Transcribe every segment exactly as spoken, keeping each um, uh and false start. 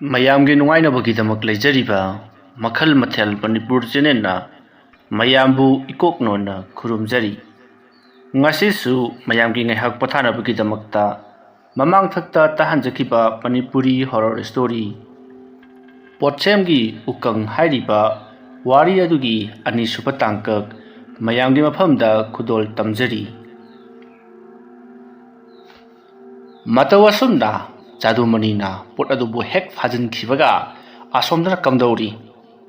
ꯃꯌꯥꯝꯒꯤ ꯅꯨꯡꯉꯥꯏꯅꯕꯒꯤꯗꯃꯛ ꯂꯩꯖꯔꯤꯕ ꯃꯈꯜ ꯃꯊꯦꯜ ꯃꯅꯤꯄꯨꯔ ꯆꯦꯅꯦꯜꯅ ꯃꯌꯥꯝꯕꯨ ꯏꯀꯣꯛ ꯅꯣꯟꯅ ꯈꯨꯔꯨꯝꯖꯔꯤ꯫ ꯉꯁꯤꯁꯨ ꯃꯌꯥꯝꯒꯤ ꯉꯥꯏꯍꯥꯛ ꯄꯣꯊꯥꯅꯕꯒꯤꯗꯃꯛꯇ ꯃꯃꯥꯡꯊꯛꯇ ꯇꯥꯍꯟꯖꯈꯤꯕ ꯃꯅꯤꯄꯨꯔꯤ ꯍꯣꯔꯔ ꯁ꯭ꯇꯣꯔꯤ ꯄꯣꯠꯁꯦꯝꯒꯤ ꯎꯀꯪ ꯍꯥꯏꯔꯤꯕ ꯋꯥꯔꯤ ꯑꯗꯨꯒꯤ ꯑꯅꯤꯁꯨꯕ ꯇꯥꯡꯀꯛ ꯃꯌꯥꯝꯒꯤ ꯃꯐꯝꯗ ꯈꯨꯗꯣꯜ ꯇꯝꯖꯔꯤ꯫ ꯃꯇꯧ ꯑꯁꯨꯝꯅ ꯖꯥꯗꯨꯃꯅꯤꯅ ꯄꯣꯠ ꯑꯗꯨꯕꯨ ꯍꯦꯛ ꯐꯥꯖꯤꯟꯈꯤꯕꯒ ꯑꯁꯣꯝꯗꯅ ꯀꯝꯗꯧꯔꯤ?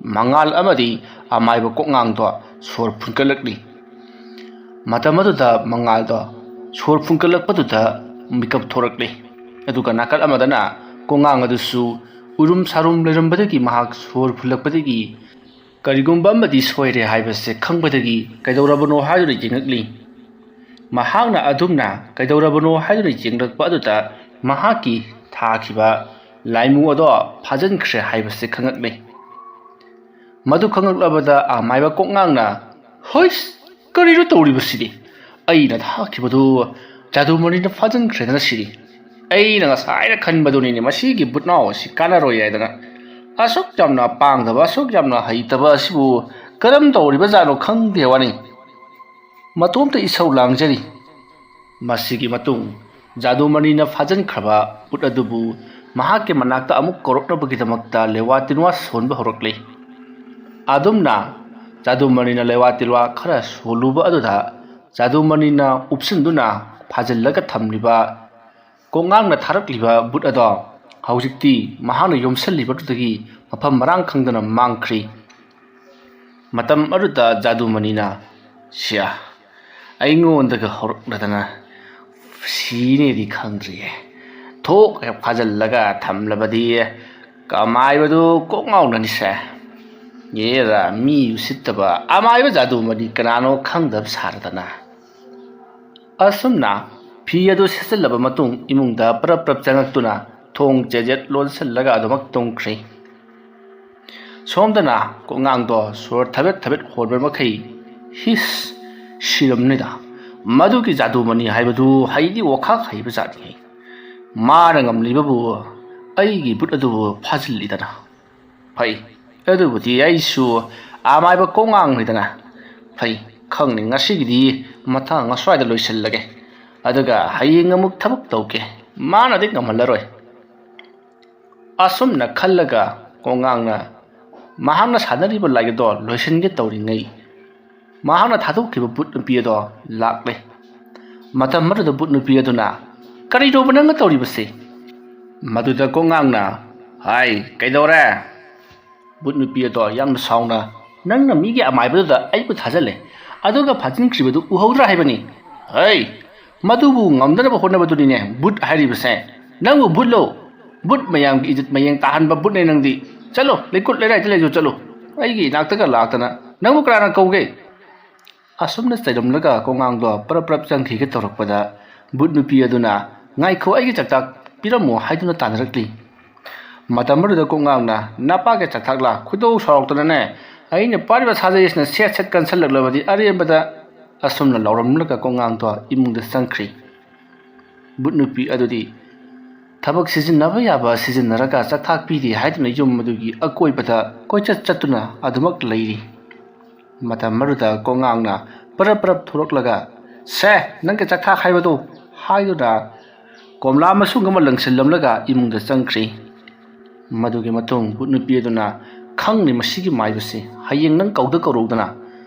ꯃꯉꯥꯜ ꯑꯃꯗꯤ ꯑꯃꯥꯏꯕ ꯀꯣꯛꯉꯥꯡꯗꯣ ꯁꯣꯔ ꯐꯨꯟꯀꯠꯂꯛꯂꯤ꯫ ꯃꯇꯝ ꯑꯗꯨꯗ ꯃꯉꯥꯜꯗꯣ ꯁꯣꯔ ꯐꯨꯟꯀꯠꯂꯛꯄꯗꯨꯗ ꯃꯤꯀꯞ ꯊꯣꯔꯛꯂꯤ꯫ ꯑꯗꯨꯒ ꯅꯥꯀꯜ ꯑꯃꯗꯅ ꯀꯣꯛꯉꯥꯡ ꯑꯗꯨꯁꯨ ꯎꯔꯨꯝ ꯁꯥꯔꯨꯝ ꯂꯩꯔꯝꯕꯗꯒꯤ ꯃꯍꯥꯛ ꯁꯣꯔ ꯐꯨꯜꯂꯛꯄꯗꯒꯤ ꯀꯔꯤꯒꯨꯝꯕ ꯑꯃꯗꯤ ꯁꯣꯏꯔꯦ ꯍꯥꯏꯕꯁꯦ ꯈꯪꯕꯗꯒꯤ ꯀꯩꯗꯧꯔꯕꯅꯣ ꯍꯥꯏꯗꯨꯅ ꯌꯦꯡꯉꯛꯂꯤ꯫ ꯃꯍꯥꯛꯅ ꯑꯗꯨꯝꯅ ꯀꯩꯗꯧꯔꯕꯅꯣ ꯍꯥꯏꯗꯨꯅ ꯌꯦꯡꯂꯛꯄ ꯑꯗꯨꯗ ꯃꯍꯥꯛꯀꯤ ꯊꯥꯈꯤꯕ ꯂꯥꯏꯃꯨ ꯑꯗꯣ ꯐꯥꯖꯤꯟꯈ꯭ꯔꯦ ꯍꯥꯏꯕꯁꯦ ꯈꯪꯉꯛꯂꯤ꯫ ꯃꯗꯨ ꯈꯪꯉꯛꯂꯕꯗ ꯑꯃꯥꯏꯕ ꯀꯣꯛꯉꯥꯡꯅ, "ꯍꯣꯏꯁ, ꯀꯔꯤꯅꯣ ꯇꯧꯔꯤꯕꯁꯤꯗꯤ? ꯑꯩꯅ ꯊꯥꯈꯤꯕꯗꯨ ꯖꯥꯗꯨꯃꯅꯤꯅ ꯐꯥꯖꯤꯟꯈ꯭ꯔꯦꯗꯅ ꯁꯤꯗꯤ꯫ ꯑꯩꯅ ꯉꯁꯥꯏꯅ ꯈꯟꯕꯗꯨꯅꯤꯅꯦ, ꯃꯁꯤꯒꯤ ꯕꯨꯠꯅꯥꯎ ꯑꯁꯤ ꯀꯥꯟꯅꯔꯣꯏ ꯍꯥꯏꯗꯅ꯫ ꯑꯁꯨꯛ ꯌꯥꯝꯅ ꯄꯥꯡꯗꯕ, ꯑꯁꯨꯛ ꯌꯥꯝꯅ ꯍꯩꯇꯕ ꯑꯁꯤꯕꯨ ꯀꯔꯝ ꯇꯧꯔꯤꯕꯖꯥꯠꯅꯣ ꯈꯪꯗꯦ ꯋꯥꯅꯤ꯫ ꯃꯇꯣꯝꯇ ꯏꯁꯧ ꯂꯥꯡꯖꯔꯤ꯫" ꯃꯁꯤꯒꯤ ꯃꯇꯨꯡ ꯖꯥꯗꯨꯃꯅꯤꯅ ꯐꯥꯖꯤꯟꯈ꯭ꯔꯕ ꯕꯨꯠ ꯑꯗꯨꯕꯨ ꯃꯍꯥꯛꯀꯤ ꯃꯅꯥꯛꯇ ꯑꯃꯨꯛ ꯀꯧꯔꯛꯅꯕꯒꯤꯗꯃꯛꯇ ꯂꯦꯋꯥ ꯇꯤꯟꯋꯥ ꯁꯣꯟꯕ ꯍꯧꯔꯛꯂꯤ꯫ ꯑꯗꯨꯝꯅ ꯖꯥꯗꯨꯃꯅꯤꯅ ꯂꯦꯋꯥ ꯇꯤꯟꯋꯥ ꯈꯔ ꯁꯣꯜꯂꯨꯕ ꯑꯗꯨꯗ ꯖꯥꯗꯨꯃꯅꯤꯅ ꯎꯞꯁꯤꯟꯗꯨꯅ ꯐꯥꯖꯤꯜꯂꯒ ꯊꯝꯂꯤꯕ ꯀꯣꯛꯉꯥꯡꯅ ꯊꯥꯔꯛꯂꯤꯕ ꯕꯨꯠ ꯑꯗꯣ ꯍꯧꯖꯤꯛꯇꯤ ꯃꯍꯥꯛꯅ ꯌꯣꯝꯁꯤꯜꯂꯤꯕꯗꯨꯗꯒꯤ ꯃꯐꯝ ꯃꯔꯥꯡ ꯈꯪꯗꯅ ꯃꯥꯡꯈ꯭ꯔꯤ꯫ ꯃꯇꯝ ꯑꯗꯨꯗ ꯖꯥꯗꯨꯃꯅꯤꯅ, "ꯁꯤꯌꯥ, ꯑꯩꯉꯣꯟꯗꯒ ꯍꯧꯔꯛꯂꯗꯅ ꯁꯤꯅꯦꯗꯤ ꯈꯪꯗ꯭ꯔꯤꯌꯦ꯫ ꯊꯣꯛ ꯍꯦꯛ ꯐꯥꯖꯤꯜꯂꯒ ꯊꯝꯂꯕꯗꯤ ꯑꯃꯥꯏꯕꯗꯨ ꯀꯣꯛ ꯉꯥꯎꯅꯅꯤꯁꯦ꯫ ꯑꯦꯔꯥ, ꯃꯤ ꯎꯁꯤꯠꯇꯕ ꯑꯃꯥꯏꯕ ꯖꯥꯗꯨꯃꯅꯤ ꯀꯅꯥꯅꯣ ꯈꯪꯗꯕ ꯁꯥꯔꯗꯅ꯫" ꯑꯁꯨꯝꯅ ꯐꯤ ꯑꯗꯨ ꯁꯦꯠꯆꯜꯂꯕ ꯃꯇꯨꯡ ꯏꯃꯨꯡꯗ ꯄꯔꯞ ꯄꯔꯞ ꯆꯪꯉꯛꯇꯨꯅ ꯊꯣꯡ ꯆꯦꯖꯦꯠ ꯂꯣꯟꯁꯤꯜꯂꯒ ꯑꯗꯨꯃꯛ ꯇꯨꯝꯈ꯭ꯔꯤ꯫ ꯁꯣꯝꯗꯅ ꯀꯣꯛꯉꯥꯡꯗꯣ ꯁꯣꯔ ꯊꯕꯦꯠ ꯊꯕꯦꯠ ꯍꯣꯟꯕ ꯃꯈꯩ, "ꯍꯤꯁ, ꯁꯤꯔꯝꯅꯤꯗ꯫ ꯃꯗꯨꯒꯤ ꯖꯥꯗꯨꯃꯅꯤ ꯍꯥꯏꯕꯗꯨ ꯍꯩꯗꯤ ꯑꯣꯈꯥꯛ ꯍꯩꯕ ꯖꯥꯠꯅꯤ꯫ ꯃꯥꯅ ꯉꯝꯂꯤꯕꯕꯨ ꯑꯩꯒꯤ ꯕꯨꯠ ꯑꯗꯨꯕꯨ ꯐꯥꯖꯤꯜꯂꯤꯗꯅ꯫ ꯐꯩ, ꯑꯗꯨꯕꯨꯗꯤ ꯑꯩꯁꯨ ꯑꯃꯥꯏꯕ ꯀꯣꯉꯥꯡꯅꯤꯗꯅ꯫ ꯐꯩ, ꯈꯪꯅꯤ, ꯉꯁꯤꯒꯤꯗꯤ ꯃꯇꯥꯡ ꯑꯁ꯭ꯋꯥꯏꯗ ꯂꯣꯏꯁꯤꯜꯂꯒꯦ꯫ ꯑꯗꯨꯒ ꯍꯌꯦꯡ ꯑꯃꯨꯛ ꯊꯕꯛ ꯇꯧꯒꯦ꯫ ꯃꯥꯅꯗꯤ ꯉꯝꯍꯜꯂꯔꯣꯏ꯫ ꯑꯁꯨꯝꯅ ꯈꯜꯂꯒ ꯀꯣꯉꯥꯡꯅ ꯃꯍꯥꯛꯅ ꯁꯥꯟꯅꯔꯤꯕ ꯂꯥꯏꯔꯤꯛ ꯑꯗꯣ ꯂꯣꯏꯁꯤꯟꯒꯦ ꯇꯧꯔꯤꯉꯩ, ꯃꯍꯥꯛꯅ ꯊꯥꯗꯣꯛꯈꯤꯕ ꯕꯨꯠ ꯅꯨꯄꯤ ꯑꯗꯣ ꯂꯥꯛꯂꯦ꯫ ꯃꯇꯝ ꯑꯗꯨꯗ ꯕꯨꯠ ꯅꯨꯄꯤ ꯑꯗꯨꯅ, "ꯀꯔꯤꯅꯣꯕ ꯅꯪꯅ ꯇꯧꯔꯤꯕꯁꯤ?" ꯃꯗꯨꯗ ꯀꯣꯉꯥꯡꯅ, "ꯍꯥꯏ, ꯀꯩꯗꯧꯔꯦ?" ꯕꯨꯠ ꯅꯨꯄꯤ ꯑꯗꯣ ꯌꯥꯝꯅ ꯁꯥꯎꯅ, "ꯅꯪꯅ ꯃꯤꯒꯤ ꯑꯃꯥꯏꯕꯗꯨꯗ ꯑꯩꯕꯨ ꯊꯥꯖꯤꯜꯂꯦ, ꯑꯗꯨꯒ ꯐꯥꯖꯤꯟꯈ꯭ꯔꯤꯕꯗꯨ ꯎꯍꯧꯗ꯭ꯔꯥ ꯍꯥꯏꯕꯅꯤ?" "ꯍꯩ, ꯃꯗꯨꯕꯨ ꯉꯝꯗꯅꯕ ꯍꯣꯠꯅꯕꯗꯨꯅꯤꯅꯦ ꯕꯨꯠ ꯍꯥꯏꯔꯤꯕꯁꯦ꯫ ꯅꯪꯕꯨ ꯕꯨꯠꯂꯣ? ꯕꯨꯠ ꯃꯌꯥꯝꯒꯤ ꯏꯖꯠ ꯃꯌꯦꯡ ꯇꯥꯍꯟꯕ ꯕꯨꯠꯅꯦ ꯅꯪꯗꯤ꯫ ꯆꯠꯂꯣ, ꯂꯩꯀꯨꯠ ꯂꯩꯔꯥꯏꯗ ꯂꯩꯁꯨ ꯆꯠꯂꯣ꯫ ꯑꯩꯒꯤ ꯏꯅꯥꯛꯇꯒ ꯂꯥꯛꯇꯅ ꯅꯪꯕꯨ ꯀꯅꯥꯅ ꯀꯧꯒꯦ?" ꯑꯁꯨꯝꯅ ꯆꯩꯔꯝꯂꯒ ꯀꯣꯉꯥꯡꯗꯣ ꯄꯔꯞ ꯄꯔꯞ ꯆꯪꯈꯤꯒꯦ ꯇꯧꯔꯛꯄꯗ, ꯕꯨꯠ ꯅꯨꯄꯤ ꯑꯗꯨꯅ, "ꯉꯥꯏꯈꯣ, ꯑꯩꯒꯤ ꯆꯥꯛꯇꯥꯛ ꯄꯤꯔꯝꯃꯣ" ꯍꯥꯏꯗꯨꯅ ꯇꯥꯟꯅꯔꯛꯂꯤ꯫ ꯃꯇꯝ ꯑꯗꯨꯗ ꯀꯣꯉꯥꯡꯅ, "ꯅꯄꯥꯒꯤ ꯆꯥꯛꯇꯥꯛꯂꯥ? ꯈꯣꯏꯗꯧ ꯁꯥꯎꯔꯛꯇꯅꯅꯦ, ꯑꯩꯅ ꯄꯥꯏꯔꯤꯕ ꯁꯥꯖꯩ ꯑꯁꯤꯅ ꯁꯦꯠ ꯁꯦꯠ ꯀꯟꯁꯜꯂꯛꯂꯕꯗꯤ ꯑꯔꯦꯝꯕꯗ"꯫ ꯑꯁꯨꯝꯅ ꯂꯥꯎꯔꯝꯂꯒ ꯀꯣꯉꯥꯡꯗꯣ ꯏꯃꯨꯡꯗ ꯆꯪꯈ꯭ꯔꯤ꯫ ꯕꯨꯠ ꯅꯨꯄꯤ ꯑꯗꯨꯗꯤ ꯊꯕꯛ ꯁꯤꯖꯤꯟꯅꯕ ꯌꯥꯕ ꯁꯤꯖꯤꯟꯅꯔꯒ ꯆꯥꯛꯇꯥꯛ ꯄꯤꯔꯤ ꯍꯥꯏꯗꯨꯅ ꯌꯨꯝ ꯑꯗꯨꯒꯤ ꯑꯀꯣꯏꯕꯗ ꯀꯣꯏꯆꯠ ꯆꯠꯇꯨꯅ ꯑꯗꯨꯃꯛ ꯂꯩꯔꯤ꯫ ꯃꯇꯝ ꯑꯗꯨꯗ ꯀꯣꯉꯥꯡꯅ ꯄꯔꯞ ꯄꯔꯞ ꯊꯣꯔꯛꯂꯒ, "ꯁꯦ, ꯅꯪꯒꯤ ꯆꯥꯛꯇꯥꯛ ꯍꯥꯏꯕꯗꯨ" ꯍꯥꯏꯗꯨꯅ ꯀꯣꯝꯂꯥ ꯃꯁꯨꯡ ꯑꯃ ꯂꯪꯁꯤꯜꯂꯝꯂꯒ ꯏꯃꯨꯡꯗ ꯆꯪꯈ꯭ꯔꯤ꯫ ꯃꯗꯨꯒꯤ ꯃꯇꯨꯡ ꯕꯨꯠ ꯅꯨꯄꯤ ꯑꯗꯨꯅ, "ꯈꯪꯅꯤ ꯃꯁꯤꯒꯤ ꯃꯥꯏꯕꯁꯤ, ꯍꯌꯦꯡ ꯅꯪ ꯀꯧꯗ ꯀꯧꯔꯧꯗꯅ"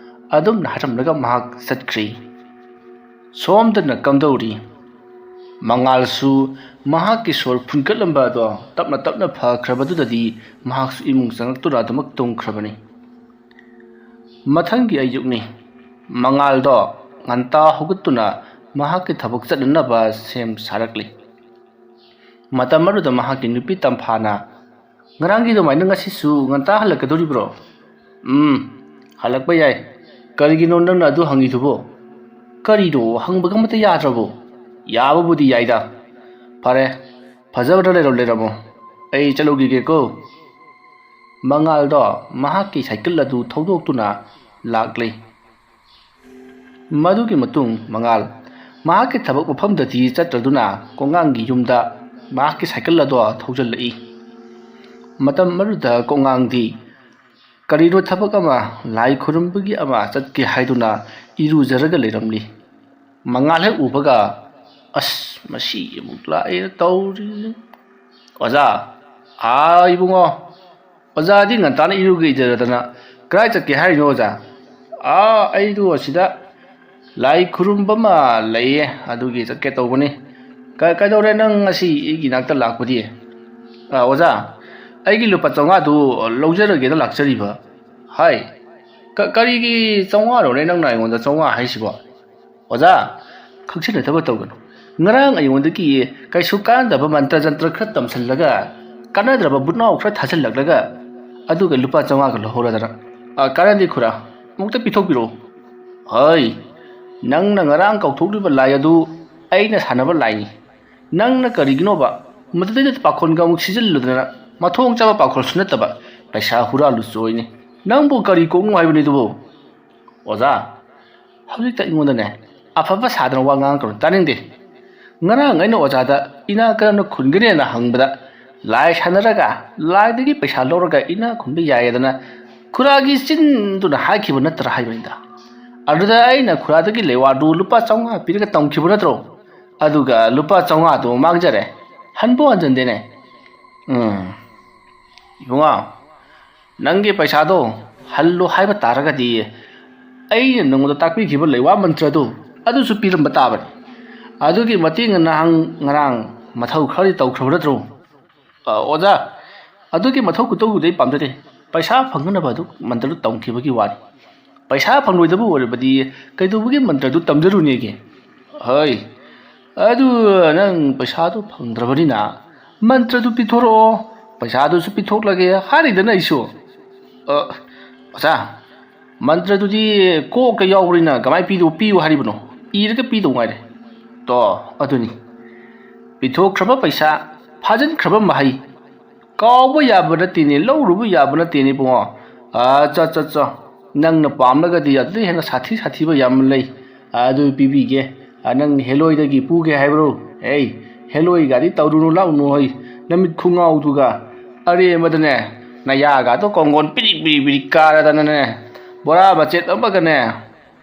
ꯑꯗꯨꯝꯅ ꯍꯥꯏꯔꯝꯂꯒ ꯃꯍꯥꯛ ꯆꯠꯈ꯭ꯔꯤ꯫ ꯁꯣꯝꯗꯅ ꯀꯝꯗꯧꯔꯤ? ꯃꯉꯥꯜꯁꯨ ꯃꯍꯥꯛꯀꯤ ꯁꯣꯔ ꯐꯨꯟꯒꯠꯂꯝꯕ ꯑꯗꯣ ꯇꯞꯅ ꯇꯞꯅ ꯐꯈ꯭ꯔꯕꯗꯨꯗꯗꯤ ꯃꯍꯥꯛꯁꯨ ꯏꯃꯨꯡ ꯆꯪꯂꯛꯇꯨꯅ ꯑꯗꯨꯃꯛ ꯇꯨꯝꯈ꯭ꯔꯕꯅꯤ꯫ ꯃꯊꯪꯒꯤ ꯑꯌꯨꯛꯅꯤ꯫ ꯃꯉꯥꯜꯗꯣ ꯉꯟꯇꯥ ꯍꯧꯒꯠꯇꯨꯅ ꯃꯍꯥꯛꯀꯤ ꯊꯕꯛ ꯆꯠꯅꯅꯕ ꯁꯦꯝ ꯁꯥꯔꯛꯂꯤ꯫ ꯃꯇꯝ ꯑꯗꯨꯗ ꯃꯍꯥꯛꯀꯤ ꯅꯨꯄꯤ ꯇꯝꯐꯥꯅ, "ꯉꯔꯥꯡꯒꯤ ꯑꯗꯨꯃꯥꯏꯅ ꯉꯁꯤꯁꯨ ꯉꯟꯇꯥ ꯍꯜꯂꯛꯀꯗꯧꯔꯤꯕ꯭ꯔꯣ?" "ꯎꯝ, ꯍꯜꯂꯛꯄ ꯌꯥꯏ꯫ ꯀꯔꯤꯒꯤꯅꯣ ꯅꯪꯅ ꯑꯗꯨ ꯍꯪꯉꯤꯗꯨꯕꯣ?" "ꯀꯔꯤꯅꯣ, ꯍꯪꯕꯒ ꯑꯃꯠꯇ ꯌꯥꯗ꯭ꯔꯕꯣ?" "ꯌꯥꯕꯕꯨꯗꯤ ꯌꯥꯏꯗ꯫ ꯐꯔꯦ, ꯐꯖꯕꯗ ꯂꯩꯔꯝ ꯂꯩꯔꯝꯃꯣ꯫ ꯑꯩ ꯆꯠꯂꯨꯈꯤꯒꯦꯀꯣ꯫" ꯃꯉꯥꯜꯗꯣ ꯃꯍꯥꯛꯀꯤ ꯁꯥꯏꯀꯜ ꯑꯗꯨ ꯊꯧꯗꯣꯛꯇꯨꯅ ꯂꯥꯛꯂꯤ꯫ ꯃꯗꯨꯒꯤ ꯃꯇꯨꯡ ꯃꯉꯥꯜ ꯃꯍꯥꯛꯀꯤ ꯊꯕꯛ ꯃꯐꯝꯗꯗꯤ ꯆꯠꯇ꯭ꯔꯗꯨꯅ ꯀꯣꯉꯥꯡꯒꯤ ꯌꯨꯝꯗ ꯃꯍꯥꯛꯀꯤ ꯁꯥꯏꯀꯜ ꯑꯗꯣ ꯊꯧꯖꯤꯜꯂꯛꯏ꯫ ꯃꯇꯝ ꯑꯗꯨꯗ ꯀꯣꯡꯉꯥꯡꯗꯤ ꯀꯔꯤꯅꯣ ꯊꯕꯛ ꯑꯃ, ꯂꯥꯏ ꯈꯨꯔꯨꯝꯕꯒꯤ ꯑꯃ ꯆꯠꯀꯦ ꯍꯥꯏꯗꯨꯅ ꯏꯔꯨꯖꯔꯒ ꯂꯩꯔꯝꯂꯤ꯫ ꯃꯉꯥꯜ ꯍꯦꯛ ꯎꯕꯒ, "ꯑꯁ, ꯃꯁꯤ ꯑꯃꯨꯛ ꯂꯥꯛꯑꯦꯅ ꯇꯧꯔꯤ꯫ ꯑꯣꯖꯥ, ꯑꯥ, ꯏꯕꯨꯡꯉꯣ, ꯑꯣꯖꯥꯗꯤ ꯉꯟꯇꯥꯅ ꯏꯔꯨꯒꯦ ꯏꯖꯔꯗꯅ ꯀꯗꯥꯏ ꯆꯠꯀꯦ ꯍꯥꯏꯔꯤꯅꯣ, ꯑꯣꯖꯥ?" "ꯑꯥ, ꯑꯩꯗꯣ ꯑꯁꯤꯗ ꯂꯥꯏ ꯈꯨꯔꯨꯝꯕ ꯑꯃ ꯂꯩꯌꯦ, ꯑꯗꯨꯒꯤ ꯆꯠꯀꯦ ꯇꯧꯕꯅꯤ꯫ ꯀ-, ꯀꯩꯗꯧꯔꯦ ꯅꯪ ꯉꯁꯤ ꯑꯩꯒꯤ ꯅꯥꯛꯇ ꯂꯥꯛꯄꯗꯤ?" "ꯑꯥ, ꯑꯣꯖꯥ, ꯑꯩꯒꯤ ꯂꯨꯄꯥ ꯆꯥꯝꯃꯉꯥꯗꯨ ꯂꯧꯖꯔꯒꯦꯅ ꯂꯥꯛꯆꯔꯤꯕ꯫" "ꯍꯥꯏ, ꯀ-, ꯀꯔꯤꯒꯤ ꯆꯥꯝꯃꯉꯥꯅꯣꯅꯦ ꯅꯪꯅ ꯑꯩꯉꯣꯟꯗ ꯆꯥꯝꯃꯉꯥ ꯍꯥꯏꯁꯤꯕꯣ?" "ꯑꯣꯖꯥ, ꯈꯪꯁꯤꯟꯅꯗꯕ ꯇꯧꯒꯅꯨ꯫ ꯉꯔꯥꯡ ꯑꯩꯉꯣꯟꯗꯒꯤ ꯀꯩꯁꯨ ꯀꯥꯟꯗꯕ ꯃꯟꯇ꯭ꯔ ꯖꯟꯇ꯭ꯔ ꯈꯔ ꯇꯝꯁꯤꯜꯂꯒ, ꯀꯥꯟꯅꯗ꯭ꯔꯕ ꯕꯨꯠꯅꯥꯎ ꯈꯔ ꯊꯥꯖꯤꯜꯂꯛꯂꯒ, ꯑꯗꯨꯒ ꯂꯨꯄꯥ ꯆꯥꯝꯃꯉꯥꯒ ꯂꯧꯍꯧꯔꯗꯅ꯫ ꯑ, ꯀꯥꯟꯅꯗꯦ ꯈꯨꯔꯥ, ꯑꯃꯨꯛꯇ ꯄꯤꯊꯣꯛꯄꯤꯔꯛꯑꯣ꯫" "ꯍꯩ, ꯅꯪꯅ ꯉꯔꯥꯡ ꯀꯥꯎꯊꯣꯛꯂꯤꯕ ꯂꯥꯏ ꯑꯗꯨ ꯑꯩꯅ ꯁꯥꯟꯅꯕ ꯂꯥꯏꯅꯤ꯫ ꯅꯪꯅ ꯀꯔꯤꯒꯤꯅꯣꯕ ꯃꯗꯨꯗꯩꯗ ꯄꯥꯈꯣꯟꯒ ꯑꯃꯨꯛ ꯁꯤꯖꯤꯜꯂꯨꯗꯅ? ꯃꯊꯣꯡ ꯆꯥꯕ ꯄꯥꯈꯣꯟꯁꯨ ꯅꯠꯇꯕ, ꯄꯩꯁꯥ ꯍꯨꯔꯥꯜꯂꯨ ꯆꯣꯏꯅꯤ꯫ ꯅꯪꯕꯨ ꯀꯔꯤ ꯀꯣꯛꯅꯣ ꯍꯥꯏꯕꯅꯤꯗꯨꯕꯨ?" "ꯑꯣꯖꯥ, ꯍꯧꯖꯤꯛꯇ ꯑꯩꯉꯣꯟꯗꯅꯦ ꯑꯐꯕ ꯁꯥꯗꯅ ꯋꯥ ꯉꯥꯡꯉꯛꯀꯅꯨ, ꯇꯥꯅꯤꯡꯗꯦ꯫ ꯉꯔꯥꯡ ꯑꯩꯅ ꯑꯣꯖꯥꯗ ꯏꯅꯥ ꯀꯔꯝꯅ ꯈꯨꯟꯒꯅꯤꯅ ꯍꯪꯕꯗ, ꯂꯥꯏ ꯁꯥꯟꯅꯔꯒ ꯂꯥꯏꯗꯒꯤ ꯄꯩꯁꯥ ꯂꯧꯔꯒ ꯏꯅꯥ ꯈꯨꯟꯕ ꯌꯥꯏꯌꯦꯗꯅ ꯈꯨꯔꯥꯒꯤ ꯆꯤꯟꯗꯨꯅ ꯍꯥꯏꯈꯤꯕ ꯅꯠꯇ꯭ꯔꯥ ꯍꯥꯏꯕꯅꯤꯗ꯫ ꯑꯗꯨꯗ ꯑꯩꯅ ꯈꯨꯔꯥꯗꯒꯤ ꯂꯩꯋꯥꯗꯨ ꯂꯨꯄꯥ ꯆꯥꯝꯃꯉꯥ ꯄꯤꯔꯒ ꯇꯝꯈꯤꯕ ꯅꯠꯇ꯭ꯔꯣ? ꯑꯗꯨꯒ ꯂꯨꯄꯥ ꯆꯥꯝꯃꯉꯥꯗꯨ ꯃꯥꯡꯖꯔꯦ꯫ ꯍꯟꯕꯨ ꯍꯟꯖꯟꯗꯦꯅꯦ꯫" "ꯎꯝ, ꯏꯕꯨꯡꯉꯣ, ꯅꯪꯒꯤ ꯄꯩꯁꯥꯗꯣ ꯍꯜꯂꯨ ꯍꯥꯏꯕ ꯇꯥꯔꯒꯗꯤ, ꯑꯩꯅ ꯅꯉꯣꯟꯗ ꯇꯥꯛꯄꯤꯈꯤꯕ ꯂꯩꯋꯥ ꯃꯟꯇ꯭ꯔꯗꯨ ꯑꯗꯨꯁꯨ ꯄꯤꯔꯝꯕ ꯇꯥꯕꯅꯤ꯫ ꯑꯗꯨꯒꯤ ꯃꯇꯦꯡꯅ ꯅꯍꯥꯟ ꯉꯔꯥꯡ ꯃꯊꯧ ꯈꯔꯗꯤ ꯇꯧꯈ꯭ꯔꯕ ꯅꯠꯇ꯭ꯔꯣ?" "ꯑ, ꯑꯣꯖꯥ, ꯑꯗꯨꯒꯤ ꯃꯊꯧ ꯈꯨꯇꯧꯗꯨꯗꯤ ꯑꯩ ꯄꯥꯝꯖꯗꯦ꯫ ꯄꯩꯁꯥ ꯐꯪꯅꯅꯕ ꯑꯗꯨ ꯃꯟꯇ꯭ꯔꯗꯨ ꯇꯝꯈꯤꯕꯒꯤ ꯋꯥꯅꯤ꯫ ꯄꯩꯁꯥ ꯐꯪꯂꯣꯏꯗꯕ ꯑꯣꯏꯔꯕꯗꯤ ꯀꯩꯗꯧꯕꯒꯤ ꯃꯟꯇ꯭ꯔꯗꯨ ꯇꯝꯖꯔꯨꯅꯦꯒꯦ?" "ꯍꯣꯏ, ꯑꯗꯨ ꯅꯪ ꯄꯩꯁꯥꯗꯨ ꯐꯪꯗ꯭ꯔꯕꯅꯤꯅ ꯃꯟꯇ꯭ꯔꯗꯨ ꯄꯤꯊꯣꯔꯛꯑꯣ, ꯄꯩꯁꯥꯗꯨꯁꯨ ꯄꯤꯊꯣꯛꯂꯒꯦ ꯍꯥꯏꯔꯤꯗꯅ ꯑꯩꯁꯨ꯫" "ꯑ, ꯑꯣꯖꯥ, ꯃꯟꯇ꯭ꯔꯗꯨꯗꯤ ꯀꯣꯛꯇ ꯌꯥꯎꯕꯅꯤꯅ ꯀꯃꯥꯏꯅ ꯄꯤꯗꯣ-, ꯄꯤꯌꯨ ꯍꯥꯏꯔꯤꯕꯅꯣ? ꯏꯔꯒ ꯄꯤꯗꯧ ꯉꯥꯏꯔꯦ꯫" "ꯇꯣ, ꯑꯗꯨꯅꯤ꯫ ꯄꯤꯊꯣꯛꯈ꯭ꯔꯕ ꯄꯩꯁꯥ, ꯐꯥꯖꯤꯟꯈ꯭ꯔꯕ ꯃꯍꯩ, ꯀꯥꯎꯕ ꯌꯥꯕ ꯅꯠꯇꯦꯅꯦ, ꯂꯧꯔꯨꯕ ꯌꯥꯕ ꯅꯠꯇꯦꯅꯦ ꯏꯕꯨꯡꯉꯣ꯫ ꯑꯠꯆꯥ, ꯑꯠꯆꯥ, ꯑꯠꯆꯥ꯫ ꯅꯪꯅ ꯄꯥꯝꯂꯒꯗꯤ ꯑꯗꯨꯗꯩ ꯍꯦꯟꯅ ꯁꯥꯊꯤ ꯁꯥꯊꯤꯕ ꯌꯥꯝ ꯂꯩ꯫ ꯑꯗꯨ ꯄꯤꯕꯤꯒꯦ꯫ ꯑ, ꯅꯪ ꯍꯦꯂꯣꯏꯗꯒꯤ ꯄꯨꯒꯦ ꯍꯥꯏꯕ꯭ꯔꯣ? ꯑꯩ, ꯍꯦꯂꯣꯏꯒꯗꯤ ꯇꯧꯔꯨꯅꯨ ꯂꯥꯛꯎꯅꯨ ꯍꯩ, ꯅꯃꯤꯠ ꯈꯨꯉꯥꯎꯗꯨꯒ꯫ ꯑꯔꯦꯝꯕꯗꯅꯦ, ꯅꯌꯥꯒꯗꯣ ꯀꯣꯡꯒꯣꯟ ꯄꯤꯔꯤꯛ ꯄꯤꯔꯤꯛ ꯄꯤꯔꯤꯛ ꯀꯥꯔꯗꯅꯅꯦ, ꯕꯣꯔꯥ ꯃꯆꯦꯠ ꯑꯃꯒꯅꯦ,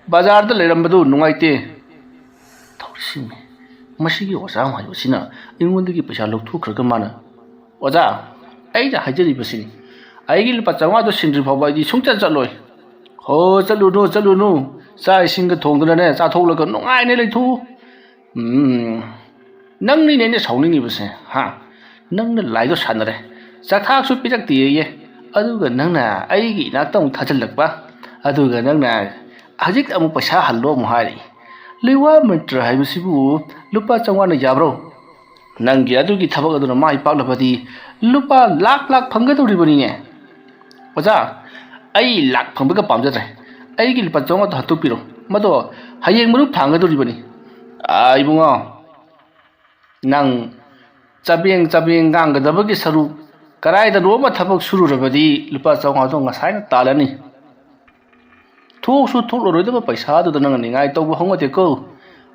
ꯕꯖꯥꯔꯗ ꯂꯩꯔꯝꯕꯗꯨ ꯅꯨꯡꯉꯥꯏꯇꯦ꯫ ꯇꯧꯔꯤꯁꯤꯡꯅꯤ, ꯃꯁꯤꯒꯤ ꯑꯣꯖꯥ ꯑꯃ ꯍꯥꯏꯕꯁꯤꯅ ꯑꯩꯉꯣꯟꯗꯒꯤ ꯄꯩꯁꯥ ꯂꯧꯊꯣꯛꯈ꯭ꯔꯒ ꯃꯥꯅ, "ꯑꯣꯖꯥ, ꯑꯩꯅ ꯍꯥꯏꯖꯔꯤꯕꯁꯤꯅꯤ, ꯑꯩꯒꯤ ꯂꯨꯄꯥ ꯆꯥꯝꯃꯉꯥꯗꯣ ꯁꯤꯟꯗ꯭ꯔꯤ ꯐꯥꯎꯕ ꯑꯩꯗꯤ ꯁꯨꯡꯆꯠ ꯆꯠꯂꯣꯏ"꯫ "ꯍꯣ, ꯆꯠꯂꯨꯅꯨ, ꯆꯠꯂꯨꯅꯨ, ꯆꯥꯛ ꯏꯁꯤꯡꯒ ꯊꯣꯡꯗꯅꯅꯦ, ꯆꯥꯊꯣꯛꯂꯒ ꯅꯨꯡꯉꯥꯏꯅ ꯂꯩꯊꯣꯛꯎ"꯫ "ꯎꯝ, ꯅꯪꯅꯤꯅꯦ ꯑꯩꯅ ꯁꯥꯎꯅꯤꯡꯉꯤꯕꯁꯦ, ꯍꯥ? ꯅꯪꯅ ꯂꯥꯏꯗꯣ ꯁꯥꯟꯅꯔꯦ, ꯆꯥꯛꯊꯥꯛꯁꯨ ꯄꯤꯔꯛꯇꯦꯌꯦ, ꯑꯗꯨꯒ ꯅꯪꯅ ꯑꯩꯒꯤ ꯏꯅꯥꯛꯇ ꯑꯃꯨꯛ ꯊꯥꯖꯤꯜꯂꯛꯄ, ꯑꯗꯨꯒ ꯅꯪꯅ ꯍꯧꯖꯤꯛ ꯑꯃꯨꯛ ꯄꯩꯁꯥ ꯍꯜꯂꯣ ꯑꯃꯨꯛ ꯍꯥꯏꯔꯤ꯫ ꯂꯩꯋꯥ ꯃꯟꯇ꯭ꯔ ꯍꯥꯏꯕꯁꯤꯕꯨ ꯂꯨꯄꯥ ꯆꯥꯝꯃꯉꯥꯅ ꯌꯥꯕ꯭ꯔꯣ? ꯅꯪꯒꯤ ꯑꯗꯨꯒꯤ ꯊꯕꯛ ꯑꯗꯨꯅ ꯃꯥꯏ ꯄꯥꯛꯂꯕꯗꯤ ꯂꯨꯄꯥ ꯂꯥꯛ ꯂꯥꯛ ꯐꯪꯒꯗꯧꯔꯤꯕꯅꯤꯅꯦ"꯫ "ꯑꯣꯖꯥ, ꯑꯩ ꯂꯥꯛ ꯐꯪꯕꯒ ꯄꯥꯝꯖꯗ꯭ꯔꯦ꯫ ꯑꯩꯒꯤ ꯂꯨꯄꯥ ꯆꯥꯝꯃꯉꯥꯗꯣ ꯍꯟꯗꯣꯛꯄꯤꯔꯣ꯫ ꯃꯗꯣ ꯍꯌꯦꯡ ꯃꯔꯨꯞ ꯊꯥꯡꯒꯗꯧꯔꯤꯕꯅꯤ"꯫ "ꯑꯥ, ꯏꯕꯨꯡꯉꯣ, ꯅꯪ ꯆꯕꯦꯡ ꯆꯕꯦꯡ ꯉꯥꯡꯒꯗꯕꯒꯤ ꯁꯔꯨꯛ, ꯀꯗꯥꯏꯗꯅꯣ ꯑꯃ ꯊꯕꯛ ꯁꯨꯔꯨꯔꯕꯗꯤ ꯂꯨꯄꯥ ꯆꯥꯝꯃꯉꯥꯗꯣ ꯉꯁꯥꯏꯅ ꯇꯥꯜꯂꯅꯤ꯫ ꯊꯣꯛꯁꯨ ꯊꯣꯛꯂꯔꯣꯏꯗꯕ ꯄꯩꯁꯥꯗꯨꯗ ꯅꯪꯅ ꯅꯤꯡꯉꯥꯏ ꯇꯧꯕ ꯍꯧꯅꯗꯦꯀꯣ꯫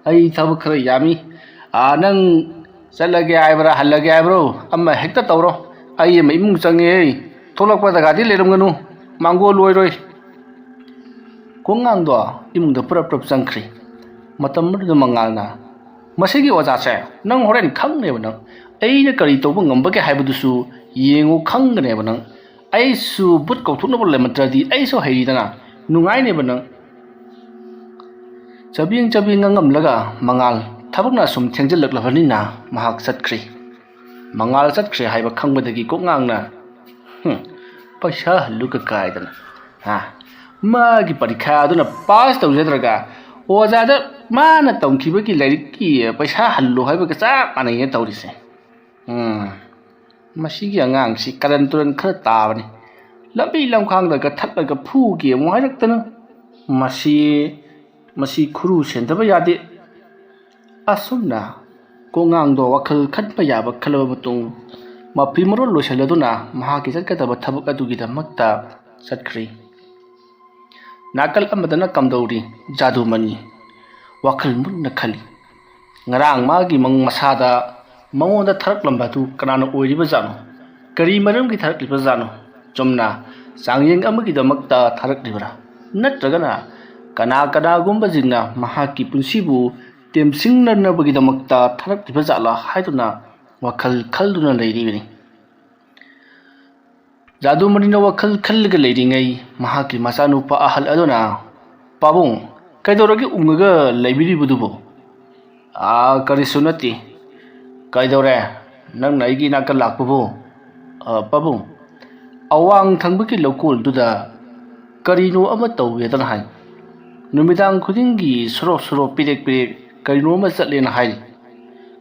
ꯑꯩ ꯊꯕꯛ ꯈꯔ ꯌꯥꯝꯃꯤ꯫ ꯑꯥ, ꯅꯪ ꯆꯠꯂꯒꯦ ꯍꯥꯏꯕ꯭ꯔꯥ, ꯍꯜꯂꯒꯦ ꯍꯥꯏꯕ꯭ꯔꯣ? ꯑꯃ ꯍꯦꯛꯇ ꯇꯧꯔꯣ꯫ ꯑꯩ ꯑꯃ ꯏꯃꯨꯡ ꯆꯪꯉꯦ꯫ ꯊꯣꯛꯂꯛꯄꯗꯒꯗꯤ ꯂꯩꯔꯝꯒꯅꯨ꯫ ꯃꯥꯡꯒꯣꯜ ꯑꯣꯏꯔꯣꯏ"꯫ ꯀꯣꯡꯉꯥꯡꯗꯣ ꯏꯃꯨꯡꯗ ꯄꯨꯔꯞ ꯄꯨꯔꯞ ꯆꯪꯈ꯭ꯔꯤ꯫ ꯃꯇꯝ ꯑꯗꯨꯗ ꯃꯉꯥꯜꯅ, "ꯃꯁꯤꯒꯤ ꯑꯣꯖꯥꯁꯦ ꯅꯪ ꯍꯣꯔꯦꯟ ꯈꯪꯅꯦꯕ ꯅꯪ꯫ ꯑꯩꯅ ꯀꯔꯤ ꯇꯧꯕ ꯉꯝꯕꯒꯦ ꯍꯥꯏꯕꯗꯨꯁꯨ ꯌꯦꯡꯉꯨ, ꯈꯪꯒꯅꯦꯕ ꯅꯪ꯫ ꯑꯩꯁꯨ ꯕꯨꯠ ꯀꯧꯊꯣꯛꯅꯕ ꯂꯩꯃꯟꯇ꯭ꯔꯗꯤ ꯑꯩꯁꯨ ꯍꯩꯔꯤꯗꯅ, ꯅꯨꯡꯉꯥꯏꯅꯦꯕ ꯅꯪ"꯫ ꯆꯕꯦꯡ ꯆꯕꯦꯡ ꯉꯥꯡꯉꯝꯂꯒ ꯃꯉꯥꯜ ꯊꯕꯛꯅ ꯑꯁꯨꯝ ꯊꯦꯡꯖꯤꯜꯂꯛꯂꯕꯅꯤꯅ ꯃꯍꯥꯛ ꯆꯠꯈ꯭ꯔꯤ꯫ ꯃꯉꯥꯜ ꯆꯠꯈ꯭ꯔꯦ ꯍꯥꯏꯕ ꯈꯪꯕꯗꯒꯤ ꯀꯣꯛꯉꯥꯡꯅ, "ꯍꯨꯝ, ꯄꯩꯁꯥ ꯍꯜꯂꯨꯒ ꯀꯥꯏꯗꯅ, ꯍꯥ? ꯃꯥꯒꯤ ꯄꯔꯤꯈꯥ ꯑꯗꯨꯅ ꯄꯥꯁ ꯇꯧꯖꯗ꯭ꯔꯒ ꯑꯣꯖꯥꯗ ꯃꯥꯅ ꯇꯝꯈꯤꯕꯒꯤ ꯂꯥꯏꯔꯤꯛꯀꯤ ꯄꯩꯁꯥ ꯍꯜꯂꯨ ꯍꯥꯏꯕꯒ ꯆꯞ ꯃꯥꯟꯅꯩꯅ ꯇꯧꯔꯤꯁꯦ꯫ ꯎꯝ, ꯃꯁꯤꯒꯤ ꯑꯉꯥꯡꯁꯤ ꯀꯔꯟ ꯇꯨꯔꯟ ꯈꯔ ꯇꯥꯕꯅꯤ꯫ ꯂꯝꯕꯤ ꯂꯝꯈꯥꯡꯗꯒ ꯊꯠꯂꯒ ꯐꯨꯒꯦ ꯑꯃꯨꯛ ꯍꯥꯏꯔꯛꯇꯅ꯫ ꯃꯁꯤ, ꯃꯁꯤ ꯈꯨꯔꯨ ꯁꯦꯟꯗꯕ ꯌꯥꯗꯦ"꯫ ꯑꯁꯨꯝꯅ ꯀꯣꯛꯉꯥꯡꯗꯣ ꯋꯥꯈꯜ ꯈꯟꯕ ꯌꯥꯕ ꯈꯜꯂꯕ ꯃꯇꯨꯡ, ꯃꯐꯤ ꯃꯔꯣꯜ ꯂꯣꯏꯁꯤꯜꯂꯗꯨꯅ ꯃꯍꯥꯛꯀꯤ ꯆꯠꯀꯗꯕ ꯊꯕꯛ ꯑꯗꯨꯒꯤꯗꯃꯛꯇ ꯆꯠꯈ꯭ꯔꯤ꯫ ꯅꯥꯀꯜ ꯑꯃꯗꯅ ꯀꯝꯗꯧꯔꯤ ꯖꯥꯗꯨꯃꯅꯤ꯫ ꯋꯥꯈꯜ ꯃꯨꯟꯅ ꯈꯜꯂꯤ꯫ ꯉꯔꯥꯡ ꯃꯥꯒꯤ ꯃꯪ ꯃꯁꯥꯗ ꯃꯉꯣꯟꯗ ꯊꯥꯔꯛꯂꯝꯕ ꯑꯗꯨ ꯀꯅꯥꯅ ꯑꯣꯏꯔꯤꯕꯖꯥꯠꯅꯣ? ꯀꯔꯤ ꯃꯔꯝꯒꯤ ꯊꯥꯔꯛꯂꯤꯕꯖꯥꯠꯅꯣ? ꯆꯨꯝꯅ ꯆꯥꯡꯌꯦꯡ ꯑꯃꯒꯤꯗꯃꯛꯇ ꯊꯥꯔꯛꯂꯤꯕ꯭ꯔꯥ? ꯅꯠꯇ꯭ꯔꯒꯅ ꯀꯅꯥ ꯀꯅꯥꯒꯨꯝꯕꯁꯤꯡꯅ ꯃꯍꯥꯛꯀꯤ ꯄꯨꯟꯁꯤꯕꯨ ꯇꯦꯝꯁꯤꯡꯅꯅꯕꯒꯤꯗꯃꯛꯇ ꯊꯥꯔꯛꯂꯤꯕꯖꯥꯠꯂꯥ ꯍꯥꯏꯗꯨꯅ ꯋꯥꯈꯜ ꯈꯜꯗꯨꯅ ꯂꯩꯔꯤꯕꯅꯤ꯫ ꯖꯥꯗꯨꯃꯅꯤꯅ ꯋꯥꯈꯜ ꯈꯜꯂꯒ ꯂꯩꯔꯤꯉꯩ, ꯃꯍꯥꯛꯀꯤ ꯃꯆꯥꯅꯨꯄꯥ ꯑꯍꯜ ꯑꯗꯨꯅ, "ꯄꯥꯕꯨꯡ, ꯀꯩꯗꯧꯔꯒꯦ ꯎꯪꯉꯒ ꯂꯩꯕꯤꯔꯤꯕꯗꯨꯕꯨ?" "ꯑꯥ, ꯀꯔꯤꯁꯨ ꯅꯠꯇꯦ꯫ ꯀꯩꯗꯧꯔꯦ? ꯅꯪꯅ ꯑꯩꯒꯤ ꯏꯅꯥꯛꯇ ꯂꯥꯛꯄꯕꯨ?" "ꯑ, ꯄꯥꯕꯨꯡ, ꯑꯋꯥꯡ ꯊꯪꯕꯒꯤ ꯂꯧꯀꯣꯜꯗꯨꯗ ꯀꯔꯤꯅꯣ ꯑꯃ ꯇꯧꯋꯦꯗꯅ ꯍꯥꯏ꯫ ꯅꯨꯃꯤꯗꯥꯡ ꯈꯨꯗꯤꯡꯒꯤ ꯁꯣꯔꯣꯛ ꯁꯣꯔꯣꯛ ꯄꯤꯔꯦꯛ ꯄꯤꯔꯦꯛ ꯀꯔꯤꯅꯣ ꯑꯃ ꯆꯠꯂꯦꯅ ꯍꯥꯏꯔꯤ꯫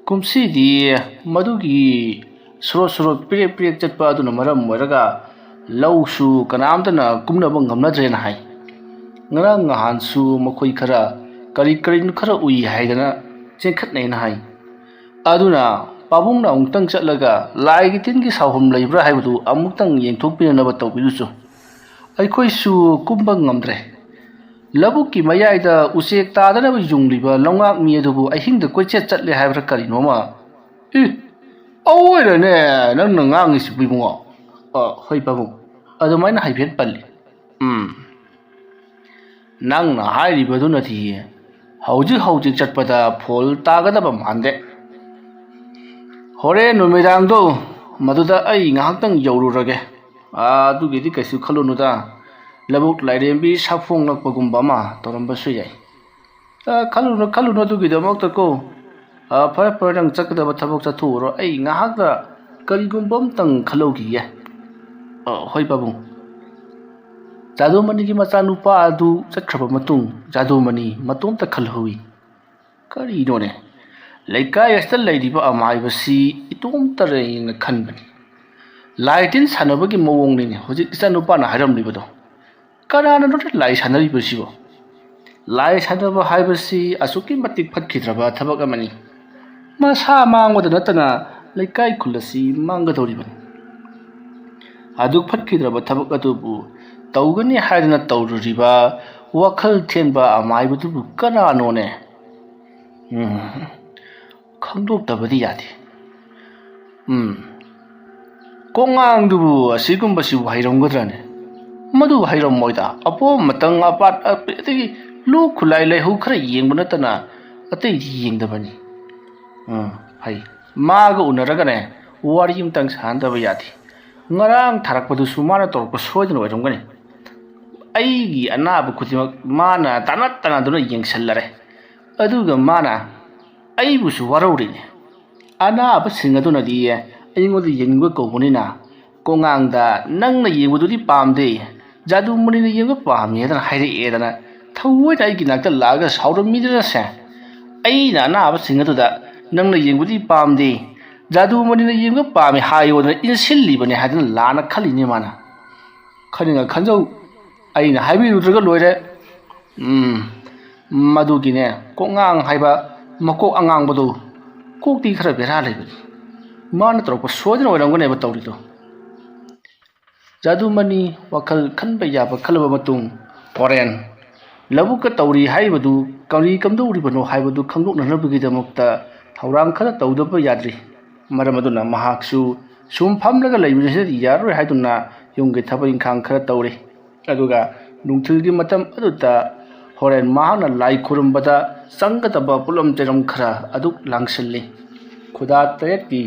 ꯀꯨꯝꯁꯤꯗꯤ ꯃꯗꯨꯒꯤ ꯁꯣꯔꯣꯛ ꯁꯣꯔꯣꯛ ꯄꯤꯔꯦꯛ ꯄꯤꯔꯦꯛ ꯆꯠꯄ ꯑꯗꯨꯅ ꯃꯔꯝ ꯑꯣꯏꯔꯒ ꯂꯧꯁꯨ ꯀꯅꯥꯝꯇꯅ ꯀꯨꯝꯅꯕ ꯉꯝꯅꯗ꯭ꯔꯦꯅ ꯍꯥꯏ꯫ ꯉꯔꯥꯡ ꯅꯍꯥꯟꯁꯨ ꯃꯈꯣꯏ ꯈꯔ ꯀꯔꯤ ꯀꯔꯤꯅꯣ ꯈꯔ ꯎꯏ ꯍꯥꯏꯗꯅ ꯆꯦꯟꯈꯠꯅꯩꯅ ꯍꯥꯏ꯫ ꯑꯗꯨꯅ ꯄꯥꯕꯨꯡꯅ ꯑꯃꯨꯛꯇꯪ ꯆꯠꯂꯒ ꯂꯥꯏꯒꯤ ꯇꯤꯟꯒꯤ ꯁꯥꯎꯍꯨꯝ ꯂꯩꯕ꯭ꯔꯥ ꯍꯥꯏꯕꯗꯨ ꯑꯃꯨꯛꯇꯪ ꯌꯦꯡꯊꯣꯛꯄꯤꯅꯅꯕ ꯇꯧꯕꯤꯔꯨꯆꯣ꯫ ꯑꯩꯈꯣꯏꯁꯨ ꯀꯨꯝꯕ ꯉꯝꯗ꯭ꯔꯦ꯫ ꯂꯧꯕꯨꯛꯀꯤ ꯃꯌꯥꯏꯗ ꯎꯆꯦꯛ ꯇꯥꯗꯅꯕ ꯌꯨꯡꯂꯤꯕ ꯂꯧꯉꯥꯛ ꯃꯤ ꯑꯗꯨꯕꯨ ꯑꯍꯤꯡꯗ ꯀꯣꯏꯆꯠ ꯆꯠꯂꯦ ꯍꯥꯏꯕ꯭ꯔꯥ ꯀꯔꯤꯅꯣꯃ?" "ꯏ, ꯑꯣꯏꯔꯅꯦ ꯅꯪꯅ ꯉꯥꯡꯉꯤꯁꯤꯕꯨ, ꯏꯕꯨꯡꯉꯣ?" "ꯑ, ꯍꯣꯏ ꯄꯥꯕꯨꯡ, ꯑꯗꯨꯃꯥꯏꯅ ꯍꯥꯏꯐꯦꯠ ꯄꯜꯂꯤ꯫" "ꯎꯝ, ꯅꯪꯅ ꯍꯥꯏꯔꯤꯕꯗꯨꯅꯗꯤ ꯍꯧꯖꯤꯛ ꯍꯧꯖꯤꯛ ꯆꯠꯄꯗ ꯐꯣꯜ ꯇꯥꯒꯗꯕ ꯃꯥꯟꯗꯦ꯫ ꯍꯣꯔꯦꯟ ꯅꯨꯃꯤꯗꯥꯡꯗꯣ ꯃꯗꯨꯗ ꯑꯩ ꯉꯥꯏꯍꯥꯛꯇꯪ ꯌꯧꯔꯨꯔꯒꯦ꯫ ꯑꯗꯨꯒꯤꯗꯤ ꯀꯩꯁꯨ ꯈꯜꯂꯨꯅꯨꯗ, ꯂꯧꯕꯨꯛ ꯂꯥꯏꯔꯦꯝꯕꯤ ꯁꯥꯐꯣꯡꯂꯛꯄꯒꯨꯝꯕ ꯑꯃ ꯇꯧꯔꯝꯕꯁꯨ ꯌꯥꯏ꯫" "ꯑ, ꯈꯜꯂꯨꯅꯨ, ꯈꯜꯂꯨꯅꯨ ꯑꯗꯨꯒꯤꯗꯃꯛꯇ ꯀꯣ꯫ ꯑ, ꯐꯔꯦ, ꯐꯔꯦ, ꯅꯪ ꯆꯠꯀꯗꯕ ꯊꯕꯛ ꯆꯠꯊꯣꯛꯎꯔꯣ꯫ ꯑꯩ ꯉꯥꯏꯍꯥꯛꯇ ꯀꯔꯤꯒꯨꯝꯕ ꯑꯝꯇꯪ ꯈꯜꯍꯧꯈꯤꯒꯦ꯫" "ꯑ, ꯍꯣꯏ ꯄꯥꯕꯨꯡ꯫" ꯖꯥꯗꯨꯃꯅꯤꯒꯤ ꯃꯆꯥꯅꯨꯄꯥ ꯑꯗꯨ ꯆꯠꯈ꯭ꯔꯕ ꯃꯇꯨꯡ ꯖꯥꯗꯨꯃꯅꯤ ꯃꯇꯣꯝꯇ ꯈꯜꯍꯧꯏ꯫ "ꯀꯔꯤꯅꯣꯅꯦ? ꯂꯩꯀꯥꯏ ꯑꯁꯤꯗ ꯂꯩꯔꯤꯕ ꯑꯃꯥꯏꯕꯁꯤ ꯏꯇꯣꯝꯇꯔꯦꯅ ꯈꯟꯕꯅꯤ꯫ ꯂꯥꯏ ꯇꯤꯟ ꯁꯥꯟꯅꯕꯒꯤ ꯃꯑꯣꯡꯅꯤꯅꯦ ꯍꯧꯖꯤꯛ ꯏꯆꯥꯅꯨꯄꯥꯅ ꯍꯥꯏꯔꯝꯂꯤꯕꯗꯣ꯫ ꯀꯅꯥꯅꯅꯣ ꯂꯥꯏ ꯁꯥꯟꯅꯔꯤꯕꯁꯤꯕꯣ? ꯂꯥꯏ ꯁꯥꯟꯅꯕ ꯍꯥꯏꯕꯁꯤ ꯑꯁꯨꯛꯀꯤ ꯃꯇꯤꯛ ꯐꯠꯈꯤꯗ꯭ꯔꯕ ꯊꯕꯛ ꯑꯃꯅꯤ꯫ ꯃꯁꯥ ꯃꯥꯡꯕꯗ ꯅꯠꯇꯅ ꯂꯩꯀꯥꯏ ꯈꯨꯜ ꯑꯁꯤ ꯃꯥꯡꯒꯗꯧꯔꯤꯕꯅꯤ꯫ ꯑꯗꯨꯛ ꯐꯠꯈꯤꯗ꯭ꯔꯕ ꯊꯕꯛ ꯑꯗꯨꯕꯨ ꯇꯧꯒꯅꯤ ꯍꯥꯏꯗꯅ ꯇꯧꯔꯨꯔꯤꯕ ꯋꯥꯈꯜ ꯊꯦꯟꯕ ꯑꯃꯥꯏꯕꯗꯨꯕꯨ ꯀꯅꯥꯅꯣꯅꯦ? ꯎꯝ, ꯈꯪꯗꯣꯛꯇꯕꯗꯤ ꯌꯥꯗꯦ꯫ ꯎꯝ, ꯀꯣꯛꯉꯥꯡꯗꯨꯕꯨ ꯑꯁꯤꯒꯨꯝꯕꯁꯤꯕꯨ ꯍꯩꯔꯝꯒꯗ꯭ꯔꯅꯦ? ꯃꯗꯨ ꯍꯩꯔꯝꯃꯣꯏꯗ꯫ ꯑꯄꯣꯝ ꯑꯇꯪ, ꯑꯄꯥꯠ ꯑꯄꯤ ꯑꯗꯒꯤ ꯂꯨ ꯈꯨꯠꯂꯥꯏ ꯂꯩꯍꯧ ꯈꯔ ꯌꯦꯡꯕ ꯅꯠꯇꯅ ꯑꯇꯩꯗꯤ ꯌꯦꯡꯗꯕꯅꯤ꯫ ꯎꯝ, ꯐꯩ꯫ ꯃꯥꯒ ꯎꯅꯔꯒꯅꯦ, ꯋꯥꯔꯤ ꯑꯃꯇꯪ ꯁꯥꯟꯅꯗꯕ ꯌꯥꯗꯦ꯫ ꯉꯔꯥꯡ ꯊꯥꯔꯛꯄꯗꯨꯁꯨ ꯃꯥꯅ ꯇꯧꯔꯛꯄ ꯁꯣꯏꯗꯅ ꯑꯣꯏꯔꯝꯒꯅꯤ꯫ ꯑꯩꯒꯤ ꯑꯅꯥꯕ ꯈꯨꯗꯤꯡꯃꯛ ꯃꯥꯅ ꯇꯥꯟꯅ ꯇꯥꯟꯅꯗꯨꯅ ꯌꯦꯡꯁꯤꯜꯂꯔꯦ꯫ ꯑꯗꯨꯒ ꯃꯥꯅ ꯑꯩꯕꯨꯁꯨ ꯋꯥꯔꯧꯔꯤꯅꯦ꯫ ꯑꯅꯥꯕꯁꯤꯡ ꯑꯗꯨꯅꯗꯤ ꯑꯩꯉꯣꯟꯗ ꯌꯦꯡꯅꯤꯡꯕ ꯀꯧꯕꯅꯤꯅ, ꯀꯣꯉꯥꯡꯗ "ꯅꯪꯅ ꯌꯦꯡꯕꯗꯨꯗꯤ ꯄꯥꯝꯗꯦ, ꯖꯥꯗꯨꯃꯅꯤꯅ ꯌꯦꯡꯕ ꯄꯥꯝꯃꯤ" ꯍꯥꯏꯗꯅ ꯍꯥꯏꯔꯛꯑꯦꯗꯅ ꯊꯑꯣꯏꯅ ꯑꯩꯒꯤ ꯅꯥꯛꯇ ꯂꯥꯛꯑꯒ ꯁꯥꯎꯔꯝꯃꯤꯗꯅꯁꯦ꯫ ꯑꯩꯅ ꯑꯅꯥꯕꯁꯤꯡ ꯑꯗꯨꯗ "ꯅꯪꯅ ꯌꯦꯡꯕꯗꯤ ꯄꯥꯝꯗꯦ, ꯖꯥꯗꯨꯃꯅꯤꯅ ꯌꯦꯡꯕ ꯄꯥꯝꯃꯤ" ꯍꯥꯏꯌꯣꯗꯅ ꯏꯟꯁꯤꯜꯂꯤꯕꯅꯦ ꯍꯥꯏꯗꯅ ꯂꯥꯟꯅ ꯈꯜꯂꯤꯅꯦ ꯃꯥꯅ꯫ ꯈꯟꯅꯤꯡꯉ ꯈꯟꯖꯧ, ꯑꯩꯅ ꯍꯥꯏꯕꯤꯔꯨꯗ꯭ꯔꯒ ꯂꯣꯏꯔꯦ꯫ ꯎꯝ, ꯃꯗꯨꯒꯤꯅꯦ, ꯀꯣꯛꯉꯥꯡ ꯍꯥꯏꯕ ꯃꯀꯣꯛ ꯑꯉꯥꯡꯕꯗꯨ ꯀꯣꯛꯇꯤ ꯈꯔ ꯕꯦꯔꯥ ꯂꯩꯕꯅꯤ꯫ ꯃꯥꯅ ꯇꯧꯔꯛꯄ ꯁꯣꯏꯗꯅ ꯑꯣꯏꯔꯝꯒꯅꯦꯕ ꯇꯧꯔꯤꯗꯣ꯫ ꯖꯥꯗꯨꯃꯅꯤ ꯋꯥꯈꯜ ꯈꯟꯕ ꯌꯥꯕ ꯈꯜꯂꯕ ꯃꯇꯨꯡ, ꯍꯣꯔꯦꯟ ꯂꯧꯕꯨꯛꯀ ꯇꯧꯔꯤ ꯍꯥꯏꯔꯤꯕꯗꯨ ꯀꯔꯤ ꯀꯝꯗꯧꯔꯤꯕꯅꯣ ꯍꯥꯏꯕꯗꯨ ꯈꯪꯗꯣꯛꯅꯅꯕꯒꯤꯗꯃꯛꯇ ꯊꯧꯔꯥꯡ ꯈꯔ ꯇꯧꯗꯕ ꯌꯥꯗ꯭ꯔꯤ꯫ ꯃꯔꯝ ꯑꯗꯨꯅ ꯃꯍꯥꯛꯁꯨ ꯁꯨꯝ ꯐꯝꯂꯒ ꯂꯩꯕꯁꯤꯗꯤ ꯌꯥꯔꯔꯣꯏ ꯍꯥꯏꯗꯨꯅ ꯌꯨꯝꯒꯤ ꯊꯕꯛ ꯏꯪꯈꯥꯡ ꯈꯔ ꯇꯧꯔꯤ꯫ ꯑꯗꯨꯒ ꯅꯨꯡꯊꯤꯜꯒꯤ ꯃꯇꯝ ꯑꯗꯨꯗ ꯍꯣꯔꯦꯟ ꯃꯍꯥꯛꯅ ꯂꯥꯏ ꯈꯨꯔꯨꯝꯕꯗ ꯆꯪꯒꯗꯕ ꯄꯣꯠꯂꯝ ꯆꯩꯔꯝ ꯈꯔ ꯑꯗꯨ ꯂꯥꯡꯁꯤꯜꯂꯤ꯫ ꯈꯨꯗꯥ ꯇꯔꯦꯠꯀꯤ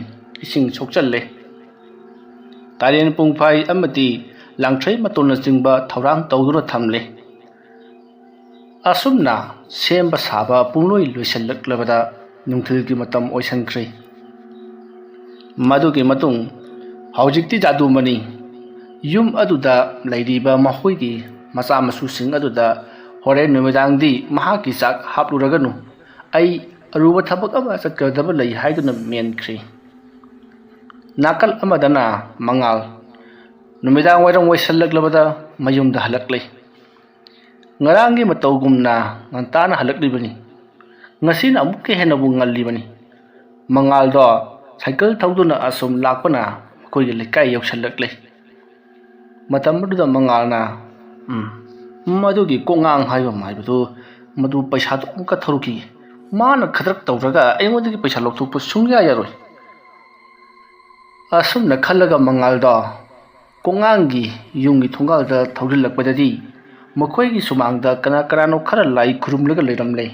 ꯏꯁꯤꯡ ꯁꯣꯛꯆꯜꯂꯤ꯫ ꯇꯥꯔꯦꯟ ꯄꯨꯡꯐꯥꯏ ꯑꯃꯗꯤ ꯂꯥꯡꯊ꯭ꯔꯩ ꯃꯇꯣꯟꯅꯆꯤꯡꯕ ꯊꯧꯔꯥꯡ ꯇꯧꯗꯨꯅ ꯊꯝꯂꯤ꯫ ꯑꯁꯨꯝꯅ ꯁꯦꯝꯕ ꯁꯥꯕ ꯄꯨꯡꯂꯣꯏ ꯂꯣꯏꯁꯤꯜꯂꯛꯂꯕꯗ ꯅꯨꯡꯊꯤꯜꯒꯤ ꯃꯇꯝ ꯑꯣꯏꯁꯤꯟꯈ꯭ꯔꯦ꯫ ꯃꯗꯨꯒꯤ ꯃꯇꯨꯡ ꯍꯧꯖꯤꯛꯇꯤ ꯖꯥꯗꯨꯃꯅꯤ ꯌꯨꯝ ꯑꯗꯨꯗ ꯂꯩꯔꯤꯕ ꯃꯈꯣꯏꯒꯤ ꯃꯆꯥ ꯃꯁꯨꯁꯤꯡ ꯑꯗꯨꯗ ꯍꯣꯔꯦꯟ ꯅꯨꯃꯤꯗꯥꯡꯗꯤ ꯃꯍꯥꯛꯀꯤ ꯆꯥꯛ ꯍꯥꯞꯂꯨꯔꯒꯅꯨ, ꯑꯩ ꯑꯔꯨꯕ ꯊꯕꯛ ꯑꯃ ꯆꯠꯀꯗꯕ ꯂꯩ ꯍꯥꯏꯗꯨꯅ ꯃꯦꯟꯈ꯭ꯔꯦ꯫ ꯅꯥꯀꯜ ꯑꯃꯗꯅ ꯃꯉꯥꯜ ꯅꯨꯃꯤꯗꯥꯡ ꯋꯥꯏꯔꯝ ꯑꯣꯏꯁꯜꯂꯛꯂꯕꯗ ꯃꯌꯨꯝꯗ ꯍꯜꯂꯛꯂꯦ꯫ ꯉꯔꯥꯡꯒꯤ ꯃꯇꯧꯒꯨꯝꯅ ꯉꯟꯇꯥꯅ ꯍꯜꯂꯛꯂꯤꯕꯅꯤ꯫ ꯉꯁꯤꯅ ꯑꯃꯨꯛꯀ ꯍꯦꯟꯅꯕꯨ ꯉꯜꯂꯤꯕꯅꯤ꯫ ꯃꯉꯥꯜꯗꯣ ꯁꯥꯏꯀꯜ ꯊꯧꯗꯨꯅ ꯑꯁꯨꯝ ꯂꯥꯛꯄꯅ ꯃꯈꯣꯏꯒꯤ ꯂꯩꯀꯥꯏ ꯌꯧꯁꯜꯂꯛꯂꯦ꯫ ꯃꯇꯝ ꯑꯗꯨꯗ ꯃꯉꯥꯜꯅ, "ꯎꯝ, ꯃꯗꯨꯒꯤ ꯀꯣꯛꯉꯥꯡ ꯍꯥꯏꯕ ꯑꯃ ꯍꯥꯏꯕꯗꯨ, ꯃꯗꯨ ꯄꯩꯁꯥꯗꯨ ꯑꯃꯨꯛꯀ ꯊꯧꯔꯛꯈꯤꯒꯦ꯫ ꯃꯥꯅ ꯈꯗ꯭ꯔꯛ ꯇꯧꯔꯒ ꯑꯩꯉꯣꯟꯗꯒꯤ ꯄꯩꯁꯥ ꯂꯧꯊꯣꯛꯄ ꯁꯨꯡꯌꯥ ꯌꯥꯔꯣꯏ꯫ ꯑꯁꯨꯝꯅ ꯈꯜꯂꯒ ꯃꯉꯥꯜꯗꯣ ꯀꯣꯉꯥꯡꯒꯤ ꯌꯨꯝꯒꯤ ꯊꯣꯡꯒꯥꯜꯗ ꯊꯧꯖꯤꯜꯂꯛꯄꯗꯗꯤ, ꯃꯈꯣꯏꯒꯤ ꯁꯨꯃꯥꯡꯗ ꯀꯅꯥ ꯀꯅꯥꯅꯣ ꯈꯔ ꯂꯥꯏ ꯈꯨꯔꯨꯝꯂꯒ ꯂꯩꯔꯝꯂꯦ꯫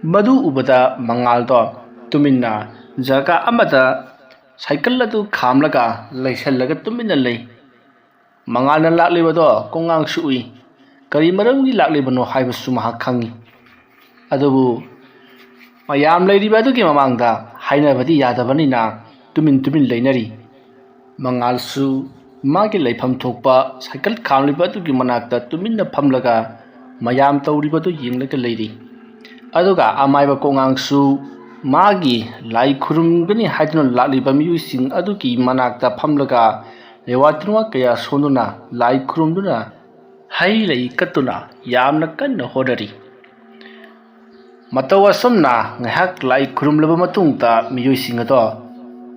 ꯃꯗꯨ ꯎꯕꯗ ꯃꯉꯥꯜꯗꯣ ꯇꯨꯃꯤꯟꯅ ꯖꯒꯥ ꯑꯃꯗ ꯁꯥꯏꯀꯜ ꯑꯗꯨ ꯈꯥꯝꯂꯒ ꯂꯩꯁꯜꯂꯒ ꯇꯨꯃꯤꯟꯅ ꯂꯩ꯫ ꯃꯉꯥꯜꯅ ꯂꯥꯛꯂꯤꯕꯗꯣ ꯀꯣꯉꯥꯡꯁꯨ ꯎꯏ꯫ ꯀꯔꯤ ꯃꯔꯝꯒꯤ ꯂꯥꯛꯂꯤꯕꯅꯣ ꯍꯥꯏꯕꯁꯨ ꯃꯍꯥꯛ ꯈꯪꯏ꯫ ꯑꯗꯨꯕꯨ ꯃꯌꯥꯝ ꯂꯩꯔꯤꯕ ꯑꯗꯨꯒꯤ ꯃꯃꯥꯡꯗ ꯍꯥꯏꯅꯕꯗꯤ ꯌꯥꯗꯕꯅꯤꯅ ꯇꯨꯃꯤꯟ ꯇꯨꯃꯤꯟ ꯂꯩꯅꯔꯤ꯫ ꯃꯉꯥꯜꯁꯨ ꯃꯥꯒꯤ ꯂꯩꯐꯝ ꯊꯣꯛꯄ ꯁꯥꯏꯀꯜ ꯈꯥꯝꯂꯤꯕ ꯑꯗꯨꯒꯤ ꯃꯅꯥꯛꯇ ꯇꯨꯃꯤꯟꯅ ꯐꯝꯂꯒ ꯃꯌꯥꯝ ꯇꯧꯔꯤꯕꯗꯨ ꯌꯦꯡꯂꯒ ꯂꯩꯔꯤ꯫ ꯑꯗꯨꯒ ꯑꯃꯥꯏꯕ ꯀꯣꯉꯥꯡꯁꯨ ꯃꯥꯒꯤ ꯂꯥꯏ ꯈꯨꯔꯨꯝꯒꯅꯤ ꯍꯥꯏꯗꯨꯅ ꯂꯥꯛꯂꯤꯕ ꯃꯤꯑꯣꯏꯁꯤꯡ ꯑꯗꯨꯒꯤ ꯃꯅꯥꯛꯇ ꯐꯝꯂꯒ ꯔꯦꯋꯥ ꯇꯤꯟꯋꯥ ꯀꯌꯥ ꯁꯣꯟꯗꯨꯅ, ꯂꯥꯏ ꯈꯨꯔꯨꯝꯗꯨꯅ, ꯍꯩ ꯂꯩ ꯀꯠꯇꯨꯅ ꯌꯥꯝꯅ ꯀꯟꯅ ꯍꯣꯠꯅꯔꯤ꯫ ꯃꯇꯧ ꯑꯁꯨꯝꯅ ꯉꯥꯏꯍꯥꯛ ꯂꯥꯏ ꯈꯨꯔꯨꯝꯂꯕ ꯃꯇꯨꯡꯗ, ꯃꯤꯑꯣꯏꯁꯤꯡ ꯑꯗꯣ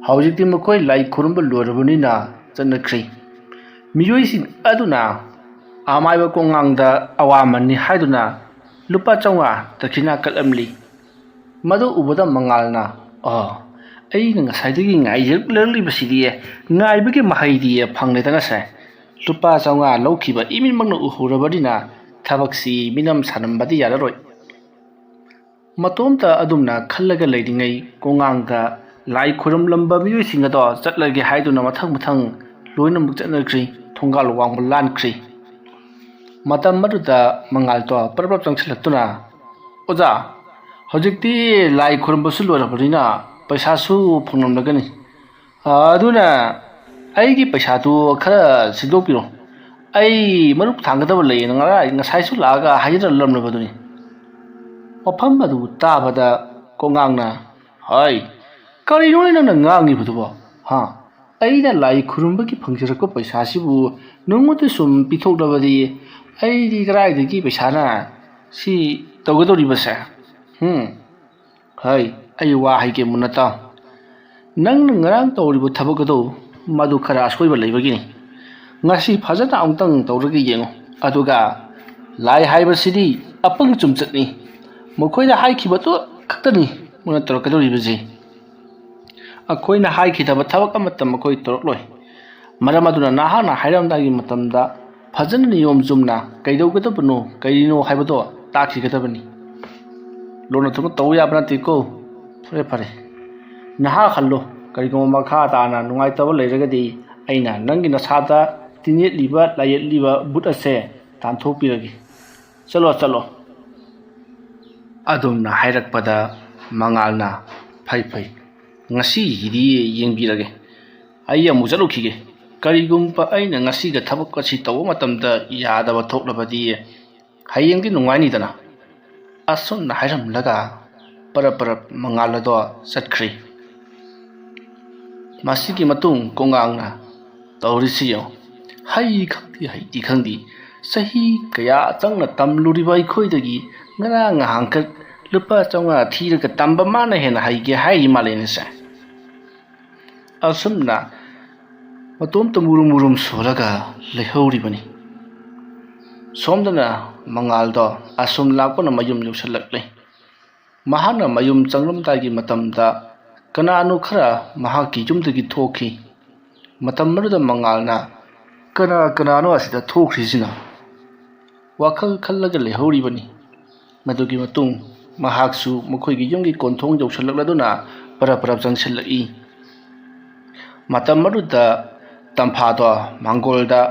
ꯍꯧꯖꯤꯛꯇꯤ ꯃꯈꯣꯏ ꯂꯥꯏ ꯈꯨꯔꯨꯝꯕ ꯂꯣꯏꯔꯕꯅꯤꯅ ꯆꯠꯅꯈ꯭ꯔꯤ꯫ ꯃꯤꯑꯣꯏꯁꯤꯡ ꯑꯗꯨꯅ ꯑꯃꯥꯏꯕ ꯀꯣꯉꯥꯡꯗ ꯑꯋꯥꯃꯟꯅꯤ ꯍꯥꯏꯗꯨꯅ ꯂꯨꯄꯥ ꯆꯥꯝꯃꯉꯥ ꯗꯈꯤꯅꯥ ꯀꯠꯂꯝꯂꯤ꯫ ꯃꯗꯨ ꯎꯕꯗ ꯃꯉꯥꯜꯅ, "ꯑꯣ, ꯑꯩꯅ ꯉꯁꯥꯏꯗꯒꯤ ꯉꯥꯏꯖꯔꯛꯂꯤꯕꯁꯤꯗꯤ, ꯉꯥꯏꯕꯒꯤ ꯃꯍꯩꯗꯤ ꯐꯪꯂꯦꯗꯅꯁꯦ꯫ ꯂꯨꯄꯥ ꯆꯥꯝꯃꯉꯥ ꯂꯧꯈꯤꯕ ꯏꯃꯤꯠꯃꯛꯅ ꯎꯍꯧꯔꯕꯅꯤꯅ ꯊꯕꯛꯁꯤ ꯃꯤꯅꯝ ꯁꯥꯅꯝꯕꯗꯤ ꯌꯥꯔꯔꯣꯏ"꯫ ꯃꯇꯣꯝꯇ ꯑꯗꯨꯝꯅ ꯈꯜꯂꯒ ꯂꯩꯔꯤꯉꯩ ꯀꯣꯉꯥꯡꯗ ꯂꯥꯏ ꯈꯨꯔꯨꯝꯂꯝꯕ ꯃꯤꯑꯣꯏꯁꯤꯡ ꯑꯗꯣ ꯆꯠꯂꯒꯦ ꯍꯥꯏꯗꯨꯅ ꯃꯊꯪ ꯃꯊꯪ ꯂꯣꯏꯅꯃꯛ ꯆꯠꯅꯈ꯭ꯔꯤ꯫ ꯊꯣꯡꯒꯥꯜ ꯋꯥꯡꯃ ꯂꯥꯟꯈ꯭ꯔꯤ꯫ ꯃꯇꯝ ꯑꯗꯨꯗ ꯃꯉꯥꯜꯗꯣ ꯄꯔꯞ ꯄꯔꯞ ꯆꯪꯁꯤꯜꯂꯛꯇꯨꯅ, "ꯑꯣꯖꯥ, ꯍꯧꯖꯤꯛꯇꯤ ꯂꯥꯏ ꯈꯨꯔꯨꯝꯕꯁꯨ ꯂꯣꯏꯔꯕꯅꯤꯅ ꯄꯩꯁꯥꯁꯨ ꯐꯪꯂꯝꯂꯒꯅꯤ꯫ ꯑꯗꯨꯅ ꯑꯩꯒꯤ ꯄꯩꯁꯥꯗꯨ ꯈꯔ ꯁꯤꯟꯗꯣꯛꯄꯤꯔꯣ꯫ ꯑꯩ ꯃꯔꯨꯞ ꯊꯥꯡꯒꯗꯕ ꯂꯩꯌꯦꯅ ꯉꯔꯥꯡ, ꯉꯁꯥꯏꯁꯨ ꯂꯥꯛꯑꯒ ꯍꯥꯏꯖꯔꯝꯂꯕꯗꯨꯅꯤ"꯫ ꯋꯥꯐꯝ ꯑꯗꯨ ꯇꯥꯕꯗ ꯀꯣꯉꯥꯡꯅ, "ꯍꯥꯏ, ꯀꯔꯤꯅꯣꯅꯦ ꯅꯪꯅ ꯉꯥꯡꯉꯤꯕꯗꯨꯕꯣ? ꯍꯥ? ꯑꯩꯅ ꯂꯥꯏ ꯈꯨꯔꯨꯝꯕꯒꯤ ꯐꯪꯖꯔꯛꯄ ꯄꯩꯁꯥꯁꯤꯕꯨ ꯅꯉꯣꯟꯗ ꯁꯨꯝ ꯄꯤꯊꯣꯛꯂꯕꯗꯤ ꯑꯩꯗꯤ ꯀꯗꯥꯏꯗꯒꯤ ꯄꯩꯁꯥꯅ ꯁꯤ ꯇꯧꯒꯗꯧꯔꯤꯕꯁꯦ? ꯍꯨꯝ? ꯍꯩ, ꯑꯩ ꯋꯥ ꯍꯥꯏꯒꯦ ꯃꯨꯟꯅ ꯇꯥꯎ꯫ ꯅꯪꯅ ꯉꯔꯥꯡ ꯇꯧꯔꯤꯕ ꯊꯕꯛ ꯑꯗꯨ ꯃꯗꯨ ꯈꯔ ꯑꯁꯣꯏꯕ ꯂꯩꯕꯒꯤꯅꯤ꯫ ꯉꯁꯤ ꯐꯖꯅ ꯑꯃꯨꯛꯇꯪ ꯇꯧꯔꯒ ꯌꯦꯡꯉꯨ꯫ ꯑꯗꯨꯒ ꯂꯥꯏ ꯍꯥꯏꯕꯁꯤꯗꯤ ꯑꯄꯪ ꯆꯨꯝꯆꯠꯅꯤ꯫ ꯃꯈꯣꯏꯅ ꯍꯥꯏꯈꯤꯕꯗꯨ ꯈꯛꯇꯅꯤ ꯃꯣꯏꯅ ꯇꯧꯔꯛꯀꯗꯧꯔꯤꯕꯁꯤ"꯫ ꯑꯩꯈꯣꯏꯅ ꯍꯥꯏꯈꯤꯗꯕ ꯊꯕꯛ ꯑꯃꯠꯇ ꯃꯈꯣꯏ ꯇꯧꯔꯛꯂꯣꯏ꯫ ꯃꯔꯝ ꯑꯗꯨꯅ ꯅꯍꯥꯛꯅ ꯍꯥꯏꯔꯝꯗꯥꯏꯒꯤ ꯃꯇꯝꯗ ꯐꯖꯅ ꯅꯤꯌꯣꯝ ꯆꯨꯝꯅ ꯀꯩꯗꯧꯒꯗꯕꯅꯣ ꯀꯔꯤꯅꯣ ꯍꯥꯏꯕꯗꯣ ꯇꯥꯛꯈꯤꯒꯗꯕꯅꯤ꯫ ꯂꯣꯟꯅ ꯊꯨꯞꯅ ꯇꯧꯕ ꯌꯥꯕ ꯅꯠꯇꯦꯀꯣ꯫ ꯐꯔꯦ ꯐꯔꯦ, ꯅꯍꯥꯛ ꯍꯜꯂꯣ꯫ ꯀꯔꯤꯒꯨꯝꯕ ꯃꯈꯥ ꯇꯥꯅ ꯅꯨꯡꯉꯥꯏꯇꯕ ꯂꯩꯔꯒꯗꯤ ꯑꯩꯅ ꯅꯪꯒꯤ ꯅꯁꯥꯗ ꯇꯤꯟꯌꯦꯠꯂꯤꯕ ꯂꯥꯏꯌꯦꯠꯂꯤꯕ ꯕꯨꯠ ꯑꯁꯦ ꯇꯥꯟꯊꯣꯛꯄꯤꯔꯒꯦ꯫ ꯆꯠꯂꯣ ꯆꯠꯂꯣ꯫ ꯑꯗꯨꯝꯅ ꯍꯥꯏꯔꯛꯄꯗ ꯃꯉꯥꯜꯅ, "ꯐꯩ ꯐꯩ, ꯉꯁꯤꯒꯤꯗꯤ ꯌꯦꯡꯕꯤꯔꯒꯦ꯫ ꯑꯩ ꯑꯃꯨꯛ ꯆꯠꯂꯨꯈꯤꯒꯦ꯫ ꯀꯔꯤꯒꯨꯝꯕ ꯑꯩꯅ ꯉꯁꯤꯒ ꯊꯕꯛ ꯑꯁꯤ ꯇꯧꯕ ꯃꯇꯝꯗ ꯌꯥꯗꯕ ꯊꯣꯛꯂꯕꯗꯤ ꯍꯌꯦꯡꯗꯤ ꯅꯨꯡꯉꯥꯏꯅꯤꯗꯅ?" ꯑꯁꯨꯝꯅ ꯍꯥꯏꯔꯝꯂꯒ ꯄꯔꯞ ꯄꯔꯞ ꯃꯉꯥꯜ ꯑꯗꯣ ꯆꯠꯈ꯭ꯔꯦ꯫ ꯃꯁꯤꯒꯤ ꯃꯇꯨꯡ ꯀꯣꯡꯒꯥꯡꯅ ꯇꯧꯔꯤꯁꯤ ꯌꯦꯡꯉꯨ꯫ ꯍꯩ ꯈꯪꯗꯦ, ꯍꯩꯇꯦ ꯈꯪꯗꯦ, ꯆꯍꯤ ꯀꯌꯥ ꯆꯪꯅ ꯇꯝꯂꯨꯔꯤꯕ ꯑꯩꯈꯣꯏꯗꯒꯤ ꯉꯔꯥꯡ ꯉꯍꯥꯟꯈꯛ ꯂꯨꯄꯥ ꯆꯥꯝꯃꯉꯥ ꯊꯤꯔꯒ ꯇꯝꯕ ꯃꯥꯅ ꯍꯦꯟꯅ ꯍꯩꯒꯦ ꯍꯥꯏꯔꯤ ꯃꯥꯜꯂꯦꯅꯦꯁꯦ꯫ ꯑꯁꯨꯝꯅ ꯃꯇꯣꯝꯇ ꯃꯨꯔꯨꯝ ꯃꯨꯔꯨꯝ ꯁꯣꯜꯂꯒ ꯂꯩꯍꯧꯔꯤꯕꯅꯤ꯫ ꯁꯣꯝꯗꯅ ꯃꯉꯥꯜꯗꯣ ꯑꯁꯨꯝ ꯂꯥꯛꯄꯅ ꯃꯌꯨꯝ ꯌꯧꯁꯤꯜꯂꯛꯂꯦ꯫ ꯃꯍꯥꯛꯅ ꯃꯌꯨꯝ ꯆꯪꯂꯝꯗꯥꯏꯒꯤ ꯃꯇꯝꯗ ꯀꯅꯥꯅꯣ ꯈꯔ ꯃꯍꯥꯛꯀꯤ ꯌꯨꯝꯗꯒꯤ ꯊꯣꯛꯈꯤ꯫ ꯃꯇꯝ ꯑꯗꯨꯗ ꯃꯉꯥꯜꯅ, "ꯀꯅꯥ ꯀꯅꯥꯅꯣ ꯑꯁꯤꯗ ꯊꯣꯛꯈ꯭ꯔꯤꯁꯤꯅ?" ꯋꯥꯈꯜ ꯈꯜꯂꯒ ꯂꯩꯍꯧꯔꯤꯕꯅꯤ꯫ ꯃꯗꯨꯒꯤ ꯃꯇꯨꯡ ꯃꯍꯥꯛꯁꯨ ꯃꯈꯣꯏꯒꯤ ꯌꯨꯝꯒꯤ ꯀꯣꯟꯊꯣꯡ ꯌꯧꯁꯤꯜꯂꯛꯂꯗꯨꯅ ꯄꯔꯞ ꯄꯔꯞ ꯆꯪꯁꯤꯜꯂꯛꯏ꯫ ꯃꯇꯝ ꯑꯗꯨꯗ ꯇꯝꯐꯥꯗꯣ ꯃꯥꯡꯒꯣꯜꯗ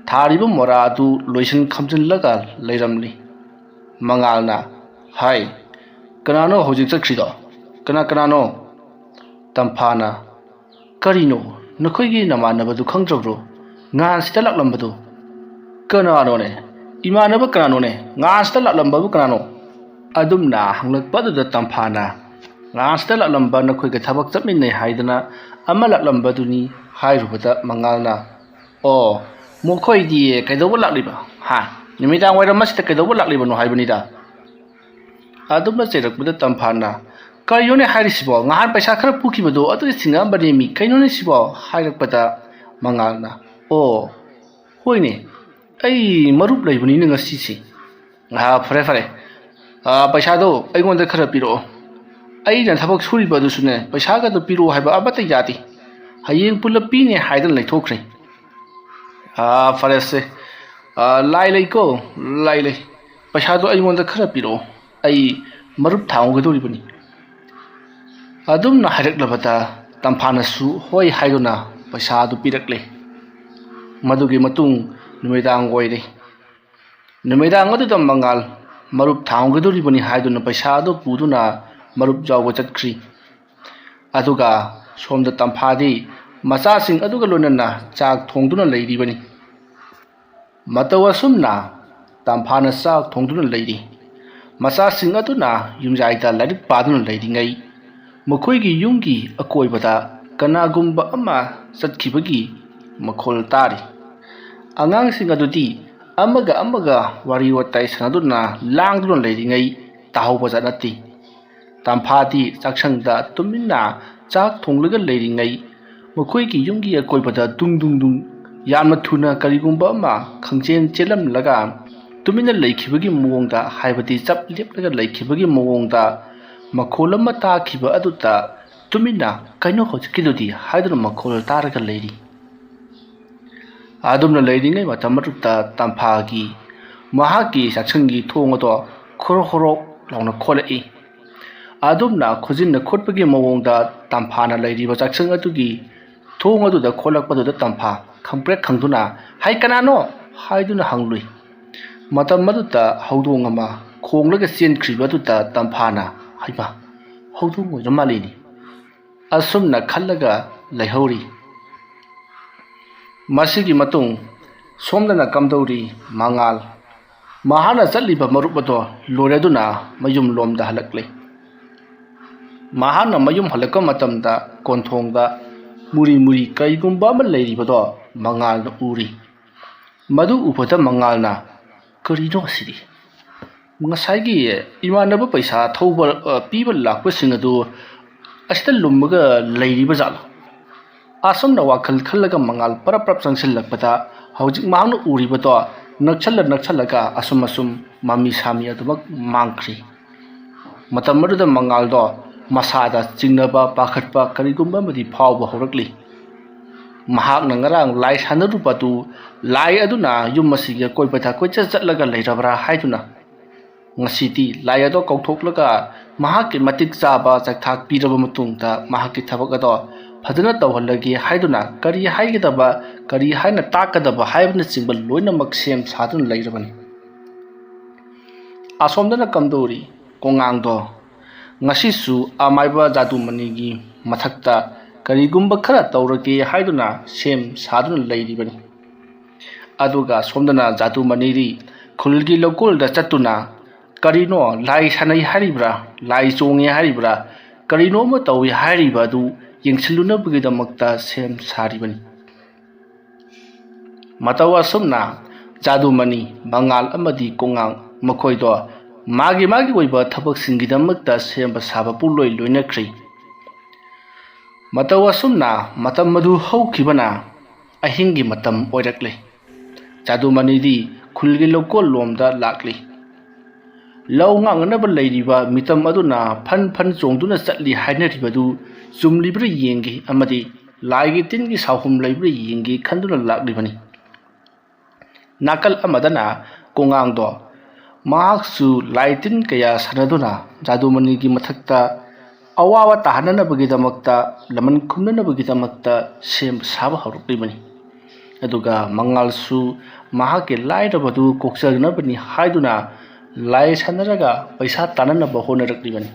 ꯊꯥꯔꯤꯕ ꯃꯣꯔꯥ ꯑꯗꯨ ꯂꯣꯏꯁꯤꯟ ꯈꯝꯖꯤꯜꯂꯒ ꯂꯩꯔꯝꯂꯤ꯫ ꯃꯉꯥꯜꯅ, "ꯍꯥꯏ, ꯀꯅꯥꯅꯣ ꯍꯧꯖꯤꯛ ꯆꯠꯈ꯭ꯔꯤꯗꯣ? ꯀꯅꯥ ꯀꯅꯥꯅꯣ?" ꯇꯝꯐꯥꯅ, "ꯀꯔꯤꯅꯣ, ꯅꯈꯣꯏꯒꯤ ꯅꯃꯥꯟꯅꯕꯗꯨ ꯈꯪꯗ꯭ꯔꯕ꯭ꯔꯣ? ꯉꯍꯥꯟꯁꯤꯗ ꯂꯥꯛꯂꯝꯕꯗꯨ?" "ꯀꯅꯥꯅꯣꯅꯦ? ꯏꯃꯥꯟꯅꯕ ꯀꯅꯥꯅꯣꯅꯦ? ꯉꯍꯥꯟꯁꯤꯗ ꯂꯥꯛꯂꯝꯕꯕꯨ ꯀꯅꯥꯅꯣ?" ꯑꯗꯨꯝꯅ ꯍꯪꯂꯛꯄ ꯑꯗꯨꯗ ꯇꯝꯐꯥꯅ, "ꯉꯍꯥꯟꯁꯤꯗ ꯂꯥꯛꯂꯝꯕ ꯅꯈꯣꯏꯒ ꯊꯕꯛ ꯆꯠꯃꯤꯟꯅꯩ ꯍꯥꯏꯗꯅ ꯑꯃ ꯂꯥꯛꯂꯝꯕꯗꯨꯅꯤ" ꯍꯥꯏꯔꯨꯕꯗ ꯃꯉꯥꯜꯅ, "ꯑꯣ, ꯃꯈꯣꯏꯗꯤ ꯀꯩꯗꯧꯕ ꯂꯥꯛꯂꯤꯕ? ꯍꯥ? ꯅꯨꯃꯤꯗꯥꯡ ꯋꯥꯏꯔꯝ ꯑꯁꯤꯗ ꯀꯩꯗꯧꯕ ꯂꯥꯛꯂꯤꯕꯅꯣ ꯍꯥꯏꯕꯅꯤꯗ?" ꯑꯗꯨꯝꯅ ꯆꯩꯔꯛꯄꯗ ꯇꯝꯐꯥꯅ, "ꯀꯔꯤꯅꯣꯅꯦ ꯍꯥꯏꯔꯤꯁꯤꯕꯣ? ꯉꯍꯥꯟ ꯄꯩꯁꯥ ꯈꯔ ꯄꯨꯈꯤꯕꯗꯣ ꯑꯗꯨꯗꯤ ꯁꯤꯡꯉꯛꯑꯝꯕꯅꯦ ꯃꯤ꯫ ꯀꯩꯅꯣꯅꯦ ꯁꯤꯕꯣ?" ꯍꯥꯏꯔꯛꯄꯗ ꯃꯉꯥꯜꯅ, "ꯑꯣ, ꯍꯣꯏꯅꯦ, ꯑꯩ ꯃꯔꯨꯞ ꯂꯩꯕꯅꯤꯅ ꯉꯁꯤꯁꯦ꯫ ꯑꯥ, ꯐꯔꯦ, ꯐꯔꯦ꯫ ꯑꯥ, ꯄꯩꯁꯥꯗꯣ ꯑꯩꯉꯣꯟꯗ ꯈꯔ ꯄꯤꯔꯛꯑꯣ꯫ ꯑꯩꯅ ꯊꯕꯛ ꯁꯨꯔꯤꯕ ꯑꯗꯨꯁꯨꯅꯦ, ꯄꯩꯁꯥꯒꯗꯣ ꯄꯤꯔꯛꯑꯣ ꯍꯥꯏꯕ ꯑꯃꯠꯇ ꯌꯥꯗꯦ꯫ ꯍꯌꯦꯡ ꯄꯨꯂꯞ ꯄꯤꯅꯦ ꯍꯥꯏꯗꯅ ꯂꯩꯊꯣꯛꯈ꯭ꯔꯦ꯫ ꯑꯥ, ꯐꯔꯦꯁꯦ꯫ ꯑꯥ, ꯂꯥꯏ ꯂꯩꯀꯣ, ꯂꯥꯏ ꯂꯩ꯫ ꯄꯩꯁꯥꯗꯣ ꯑꯩꯉꯣꯟꯗ ꯈꯔ ꯄꯤꯔꯛꯑꯣ꯫ ꯑꯩ ꯃꯔꯨꯞ ꯊꯥꯡꯉꯨꯒꯗꯧꯔꯤꯕꯅꯤ꯫ ꯑꯗꯨꯝꯅ ꯍꯥꯏꯔꯛꯂꯕꯗ ꯇꯝꯐꯥꯅꯁꯨ ꯍꯣꯏ ꯍꯥꯏꯗꯨꯅ ꯄꯩꯁꯥ ꯑꯗꯨ ꯄꯤꯔꯛꯂꯦ꯫ ꯃꯗꯨꯒꯤ ꯃꯇꯨꯡ ꯅꯨꯃꯤꯗꯥꯡ ꯑꯣꯏꯔꯦ꯫ ꯅꯨꯃꯤꯗꯥꯡ ꯑꯗꯨꯗ ꯃꯉꯥꯜ ꯃꯔꯨꯞ ꯊꯥꯡꯒꯗꯧꯔꯤꯕꯅꯤ ꯍꯥꯏꯗꯨꯅ ꯄꯩꯁꯥ ꯑꯗꯨ ꯄꯨꯗꯨꯅ ꯃꯔꯨꯞ ꯌꯥꯎꯕ ꯆꯠꯈ꯭ꯔꯤ꯫ ꯑꯗꯨꯒ ꯁꯣꯝꯗ ꯇꯝꯐꯥꯗꯤ ꯃꯆꯥꯁꯤꯡ ꯑꯗꯨꯒ ꯂꯣꯏꯅꯅ ꯆꯥꯛ ꯊꯣꯡꯗꯨꯅ ꯂꯩꯔꯤꯕꯅꯤ꯫ ꯃꯇꯧ ꯑꯁꯨꯝꯅ ꯇꯝꯐꯥꯅ ꯆꯥꯛ ꯊꯣꯡꯗꯨꯅ ꯂꯩꯔꯤ꯫ ꯃꯆꯥꯁꯤꯡ ꯑꯗꯨꯅ ꯌꯨꯝꯖꯥꯏꯗ ꯂꯥꯏꯔꯤꯛ ꯄꯥꯗꯨꯅ ꯂꯩꯔꯤꯉꯩ, ꯃꯈꯣꯏꯒꯤ ꯌꯨꯝꯒꯤ ꯑꯀꯣꯏꯕꯗ ꯀꯅꯥꯒꯨꯝꯕ ꯑꯃ ꯆꯠꯈꯤꯕꯒꯤ ꯃꯈꯣꯜ ꯇꯥꯔꯤ꯫ ꯑꯉꯥꯡꯁꯤꯡ ꯑꯗꯨꯗꯤ ꯑꯃꯒ ꯑꯃꯒ ꯋꯥꯔꯤ ꯋꯥꯇꯥꯏ ꯁꯥꯟꯅꯗꯨꯅ ꯂꯥꯡꯗꯨꯅ ꯂꯩꯔꯤꯉꯩ ꯇꯥꯍꯧꯕꯖꯥꯠ ꯅꯠꯇꯦ꯫ ꯇꯝꯐꯥꯗꯤ ꯆꯥꯛꯁꯪꯗ ꯇꯨꯃꯤꯟꯅ ꯆꯥꯛ ꯊꯣꯡꯂꯒ ꯂꯩꯔꯤꯉꯩ, ꯃꯈꯣꯏꯒꯤ ꯌꯨꯝꯒꯤ ꯑꯀꯣꯏꯕꯗ ꯗꯨꯡ ꯗꯨꯡ ꯗꯨꯡ ꯌꯥꯝꯅ ꯊꯨꯅ ꯀꯔꯤꯒꯨꯝꯕ ꯑꯃ ꯈꯪꯆꯦꯟ ꯆꯦꯜꯂꯝꯂꯒ ꯇꯨꯃꯤꯟꯅ ꯂꯩꯈꯤꯕꯒꯤ ꯃꯑꯣꯡꯗ, ꯍꯥꯏꯕꯗꯤ ꯆꯞ ꯂꯦꯞꯂꯒ ꯂꯩꯈꯤꯕꯒꯤ ꯃꯑꯣꯡꯗ ꯃꯈꯣꯜ ꯑꯃ ꯇꯥꯈꯤꯕ ꯑꯗꯨꯗ ꯇꯨꯃꯤꯟꯅ "ꯀꯩꯅꯣ ꯍꯧꯖꯤꯛꯀꯤꯗꯨꯗꯤ?" ꯍꯥꯏꯗꯨꯅ ꯃꯈꯣꯜ ꯇꯥꯔꯒ ꯂꯩꯔꯤ꯫ ꯑꯗꯨꯝꯅ ꯂꯩꯔꯤꯉꯩ ꯃꯇꯝ ꯑꯗꯨꯗ ꯇꯝꯐꯥꯒꯤ, ꯃꯍꯥꯛꯀꯤ ꯆꯥꯛꯁꯪꯒꯤ ꯊꯣꯡ ꯑꯗꯣ ꯈꯣꯔꯣꯛ ꯈꯣꯔꯣꯛ ꯂꯥꯎꯅ ꯈꯣꯠꯂꯛꯏ꯫ ꯑꯗꯨꯝꯅ ꯈꯨꯖꯤꯟꯅ ꯈꯣꯠꯄꯒꯤ ꯃꯑꯣꯡꯗ ꯇꯝꯐꯥꯅ ꯂꯩꯔꯤꯕ ꯆꯥꯛꯁꯪ ꯑꯗꯨꯒꯤ ꯊꯣꯡ ꯑꯗꯨꯗ ꯈꯣꯠꯂꯛꯄꯗꯨꯗ ꯇꯝꯐꯥ ꯈꯪꯄ꯭ꯔꯦꯛ ꯈꯪꯗꯨꯅ "ꯍꯩ, ꯀꯅꯥꯅꯣ?" ꯍꯥꯏꯗꯨꯅ ꯍꯪꯂꯨꯏ꯫ ꯃꯇꯝ ꯑꯗꯨꯗ ꯍꯧꯗꯣꯡ ꯑꯃ ꯈꯣꯡꯂꯒ ꯆꯦꯟꯈ꯭ꯔꯤꯕ ꯑꯗꯨꯗ ꯇꯝꯐꯥꯅ, "ꯍꯩꯃꯥ, ꯍꯧꯗꯣꯡ ꯑꯣꯏꯔ ꯃꯥꯜꯂꯤꯅꯤ" ꯑꯁꯨꯝꯅ ꯈꯜꯂꯒ ꯂꯩꯍꯧꯔꯤ꯫ ꯃꯁꯤꯒꯤ ꯃꯇꯨꯡ ꯁꯣꯝꯗꯅ ꯀꯝꯗꯧꯔꯤ? ꯃꯉꯥꯜ꯫ ꯃꯍꯥꯛꯅ ꯆꯠꯂꯤꯕ ꯃꯔꯨꯞ ꯑꯗꯣ ꯂꯣꯏꯔꯗꯨꯅ ꯃꯌꯨꯝ ꯂꯣꯝꯗ ꯍꯜꯂꯛꯂꯦ꯫ ꯃꯍꯥꯛꯅ ꯃꯌꯨꯝ ꯍꯜꯂꯛꯄ ꯃꯇꯝꯗ ꯀꯣꯟꯊꯣꯡꯗ ꯃꯨꯔꯤ ꯃꯨꯔꯤ ꯀꯔꯤꯒꯨꯝꯕ ꯑꯃ ꯂꯩꯔꯤꯕꯗꯣ ꯃꯉꯥꯜꯅ ꯎꯔꯤ꯫ ꯃꯗꯨ ꯎꯕꯗ ꯃꯉꯥꯜꯅ, "ꯀꯔꯤꯅꯣ ꯑꯁꯤꯗꯤ? ꯉꯁꯥꯏꯒꯤ ꯏꯃꯥꯟꯅꯕ ꯄꯩꯁꯥ ꯊꯧꯕ, ꯑ, ꯄꯤꯕ ꯂꯥꯛꯄꯁꯤꯡ ꯑꯗꯨ ꯑꯁꯤꯗ ꯂꯨꯝꯃꯒ ꯂꯩꯔꯤꯕ ꯖꯥꯠꯂꯣ?" ꯑꯁꯨꯝꯅ ꯋꯥꯈꯜ ꯈꯜꯂꯒ ꯃꯉꯥꯜ ꯄꯔꯞ ꯄꯔꯞ ꯆꯪꯁꯤꯜꯂꯛꯄꯗ, ꯍꯧꯖꯤꯛ ꯃꯍꯥꯛꯅ ꯎꯔꯤꯕꯗꯣ ꯅꯛꯁꯜꯂ ꯅꯛꯁꯜꯂꯒ ꯑꯁꯨꯝ ꯑꯁꯨꯝ ꯃꯃꯤ ꯁꯥꯃꯤ ꯑꯗꯨꯃꯛ ꯃꯥꯡꯈ꯭ꯔꯤ꯫ ꯃꯇꯝ ꯑꯗꯨꯗ ꯃꯉꯥꯜꯗꯣ ꯃꯁꯥꯗ ꯆꯤꯡꯅꯕ, ꯄꯥꯈꯠꯄ ꯀꯔꯤꯒꯨꯝꯕ ꯑꯃꯗꯤ ꯐꯥꯎꯕ ꯍꯧꯔꯛꯂꯤ꯫ ꯃꯍꯥꯛꯅ ꯉꯔꯥꯡ ꯂꯥꯏ ꯁꯥꯟꯅꯔꯨꯕꯗꯨ ꯂꯥꯏ ꯑꯗꯨꯅ ꯌꯨꯝ ꯑꯁꯤꯒꯤ ꯑꯀꯣꯏꯕꯗ ꯀꯣꯏꯆꯠ ꯆꯠꯂꯒ ꯂꯩꯔꯕ꯭ꯔꯥ ꯍꯥꯏꯗꯨꯅ ꯉꯁꯤꯗꯤ ꯂꯥꯏ ꯑꯗꯣ ꯀꯧꯊꯣꯛꯂꯒ ꯃꯍꯥꯛꯀꯤ ꯃꯇꯤꯛ ꯆꯥꯕ ꯆꯩꯊꯥꯛ ꯄꯤꯔꯕ ꯃꯇꯨꯡꯗ ꯃꯍꯥꯛꯀꯤ ꯊꯕꯛ ꯑꯗꯣ ꯐꯖꯅ ꯇꯧꯍꯜꯂꯒꯦ ꯍꯥꯏꯗꯨꯅ ꯀꯔꯤ ꯍꯥꯏꯒꯗꯕ, ꯀꯔꯤ ꯍꯥꯏꯅ ꯇꯥꯛꯀꯗꯕ ꯍꯥꯏꯕꯅꯆꯤꯡꯕ ꯂꯣꯏꯅꯃꯛ ꯁꯦꯝ ꯁꯥꯗꯨꯅ ꯂꯩꯔꯕꯅꯤ꯫ ꯑꯁꯣꯝꯗꯅ ꯀꯝꯗꯧꯔꯤ? ꯀꯣꯉꯥꯡꯗꯣ ꯉꯁꯤꯁꯨ ꯑꯃꯥꯏꯕ ꯖꯥꯗꯨꯃꯅꯤꯒꯤ ꯃꯊꯛꯇ ꯀꯔꯤꯒꯨꯝꯕ ꯈꯔ ꯇꯧꯔꯒꯦ ꯍꯥꯏꯗꯨꯅ ꯁꯦꯝ ꯁꯥꯗꯨꯅ ꯂꯩꯔꯤꯕꯅꯤ꯫ ꯑꯗꯨꯒ ꯁꯣꯝꯗꯅ ꯖꯥꯗꯨꯃꯅꯤꯗꯤ ꯈꯨꯜꯒꯤ ꯂꯧꯀꯣꯜꯗ ꯆꯠꯇꯨꯅ ꯀꯔꯤꯅꯣ ꯂꯥꯏ ꯁꯥꯟꯅꯩ ꯍꯥꯏꯔꯤꯕ꯭ꯔꯥ, ꯂꯥꯏ ꯆꯣꯡꯉꯦ ꯍꯥꯏꯔꯤꯕ꯭ꯔꯥ, ꯀꯔꯤꯅꯣ ꯑꯃ ꯇꯧꯏ ꯍꯥꯏꯔꯤꯕ ꯑꯗꯨ ꯌꯦꯡꯁꯤꯜꯂꯨꯅꯕꯒꯤꯗꯃꯛꯇ ꯁꯦꯝ ꯁꯥꯔꯤꯕꯅꯤ꯫ ꯃꯇꯧ ꯑꯁꯨꯝꯅ ꯖꯥꯗꯨꯃꯅꯤ, ꯃꯉꯥꯜ ꯑꯃꯗꯤ ꯀꯣꯉꯥꯡ ꯃꯈꯣꯏꯗꯣ ꯃꯥꯒꯤ ꯃꯥꯒꯤ ꯑꯣꯏꯕ ꯊꯕꯛꯁꯤꯡꯒꯤꯗꯃꯛꯇ ꯁꯦꯝꯕ ꯁꯥꯕ ꯄꯨꯡꯂꯣꯏ ꯂꯣꯏꯅꯈ꯭ꯔꯤ꯫ ꯃꯇꯧ ꯑꯁꯨꯝꯅ ꯃꯇꯝ ꯑꯗꯨ ꯍꯧꯈꯤꯕꯅ ꯑꯍꯤꯡꯒꯤ ꯃꯇꯝ ꯑꯣꯏꯔꯛꯂꯦ꯫ ꯖꯥꯗꯨꯃꯅꯤꯗꯤ ꯈꯨꯜꯒꯤ ꯂꯧꯀꯣꯜ ꯂꯣꯝꯗ ꯂꯥꯛꯂꯤ꯫ ꯂꯧ ꯉꯥꯛꯅꯅꯕ ꯂꯩꯔꯤꯕ ꯃꯤꯇꯝ ꯑꯗꯨꯅ ꯐꯟ ꯐꯟ ꯆꯣꯡꯗꯨꯅ ꯆꯠꯂꯤ ꯍꯥꯏꯅꯔꯤꯕꯗꯨ ꯆꯨꯝꯂꯤꯕ꯭ꯔꯥ ꯌꯦꯡꯒꯦ ꯑꯃꯗꯤ ꯂꯥꯏꯒꯤ ꯇꯤꯟꯒꯤ ꯁꯥꯍꯨꯝ ꯂꯩꯕ꯭ꯔꯥ ꯌꯦꯡꯒꯦ ꯈꯟꯗꯨꯅ ꯂꯥꯛꯂꯤꯕꯅꯤ꯫ ꯅꯥꯀꯜ ꯑꯃꯗꯅ ꯀꯣꯉꯥꯡꯗꯣ ꯃꯍꯥꯛꯁꯨ ꯂꯥꯏ ꯇꯤꯟ ꯀꯌꯥ ꯁꯥꯟꯅꯗꯨꯅ ꯖꯥꯗꯨꯃꯅꯤꯒꯤ ꯃꯊꯛꯇ ꯑꯋꯥꯕ ꯇꯥꯍꯟꯅꯅꯕꯒꯤꯗꯃꯛꯇ, ꯂꯃꯟ ꯈꯨꯝꯅꯅꯕꯒꯤꯗꯃꯛꯇ ꯁꯦꯝ ꯁꯥꯕ ꯍꯧꯔꯛꯂꯤꯕꯅꯤ꯫ ꯑꯗꯨꯒ ꯃꯉꯥꯜꯁꯨ ꯃꯍꯥꯛꯀꯤ ꯂꯥꯏꯔꯕꯗꯨ ꯀꯣꯛꯆꯅꯕꯅꯤ ꯍꯥꯏꯗꯨꯅ ꯂꯥꯏ ꯁꯥꯟꯅꯔꯒ ꯄꯩꯁꯥ ꯇꯥꯟꯅꯅꯕ ꯍꯣꯠꯅꯔꯛꯂꯤꯕꯅꯤ꯫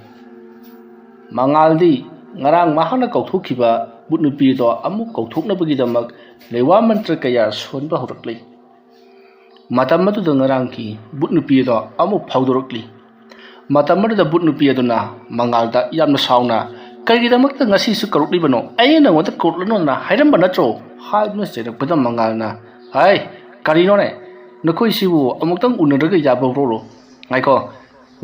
ꯃꯉꯥꯜꯗꯤ ꯉꯔꯥꯡ ꯃꯍꯥꯛꯅ ꯀꯧꯊꯣꯛꯈꯤꯕ ꯕꯨꯠ ꯅꯨꯄꯤ ꯑꯗꯣ ꯑꯃꯨꯛ ꯀꯧꯊꯣꯛꯅꯕꯒꯤꯗꯃꯛ ꯂꯩꯋꯥ ꯃꯟꯇ꯭ꯔ ꯀꯌꯥ ꯁꯣꯟꯕ ꯍꯧꯔꯛꯂꯤ꯫ ꯃꯇꯝ ꯑꯗꯨꯗ ꯉꯔꯥꯡꯒꯤ ꯕꯨꯠ ꯅꯨꯄꯤ ꯑꯗꯣ ꯑꯃꯨꯛ ꯐꯥꯎꯗꯣꯔꯛꯂꯤ꯫ ꯃꯇꯝ ꯑꯗꯨꯗ ꯕꯨꯠ ꯅꯨꯄꯤ ꯑꯗꯨꯅ ꯃꯉꯥꯜꯗ ꯌꯥꯝꯅ ꯁꯥꯎꯅ, "ꯀꯔꯤꯒꯤꯗꯃꯛꯇ ꯉꯁꯤꯁꯨ ꯀꯧꯔꯛꯂꯤꯕꯅꯣ? ꯑꯩꯅ ꯅꯉꯣꯟꯗ ꯀꯧꯔꯛꯂꯅꯣꯅ ꯍꯥꯏꯔꯝꯕ ꯅꯠꯇ꯭ꯔꯣ?" ꯍꯥꯏꯗꯨꯅ ꯆꯩꯔꯛꯄꯗ ꯃꯉꯥꯜꯅ, "ꯍꯥꯏ, ꯀꯔꯤꯅꯣꯅꯦ? ꯅꯈꯣꯏꯁꯤꯕꯨ ꯑꯃꯨꯛꯇꯪ ꯎꯅꯔꯒ ꯌꯥꯕ꯭ꯔꯣ? ꯉꯥꯏꯈꯣ,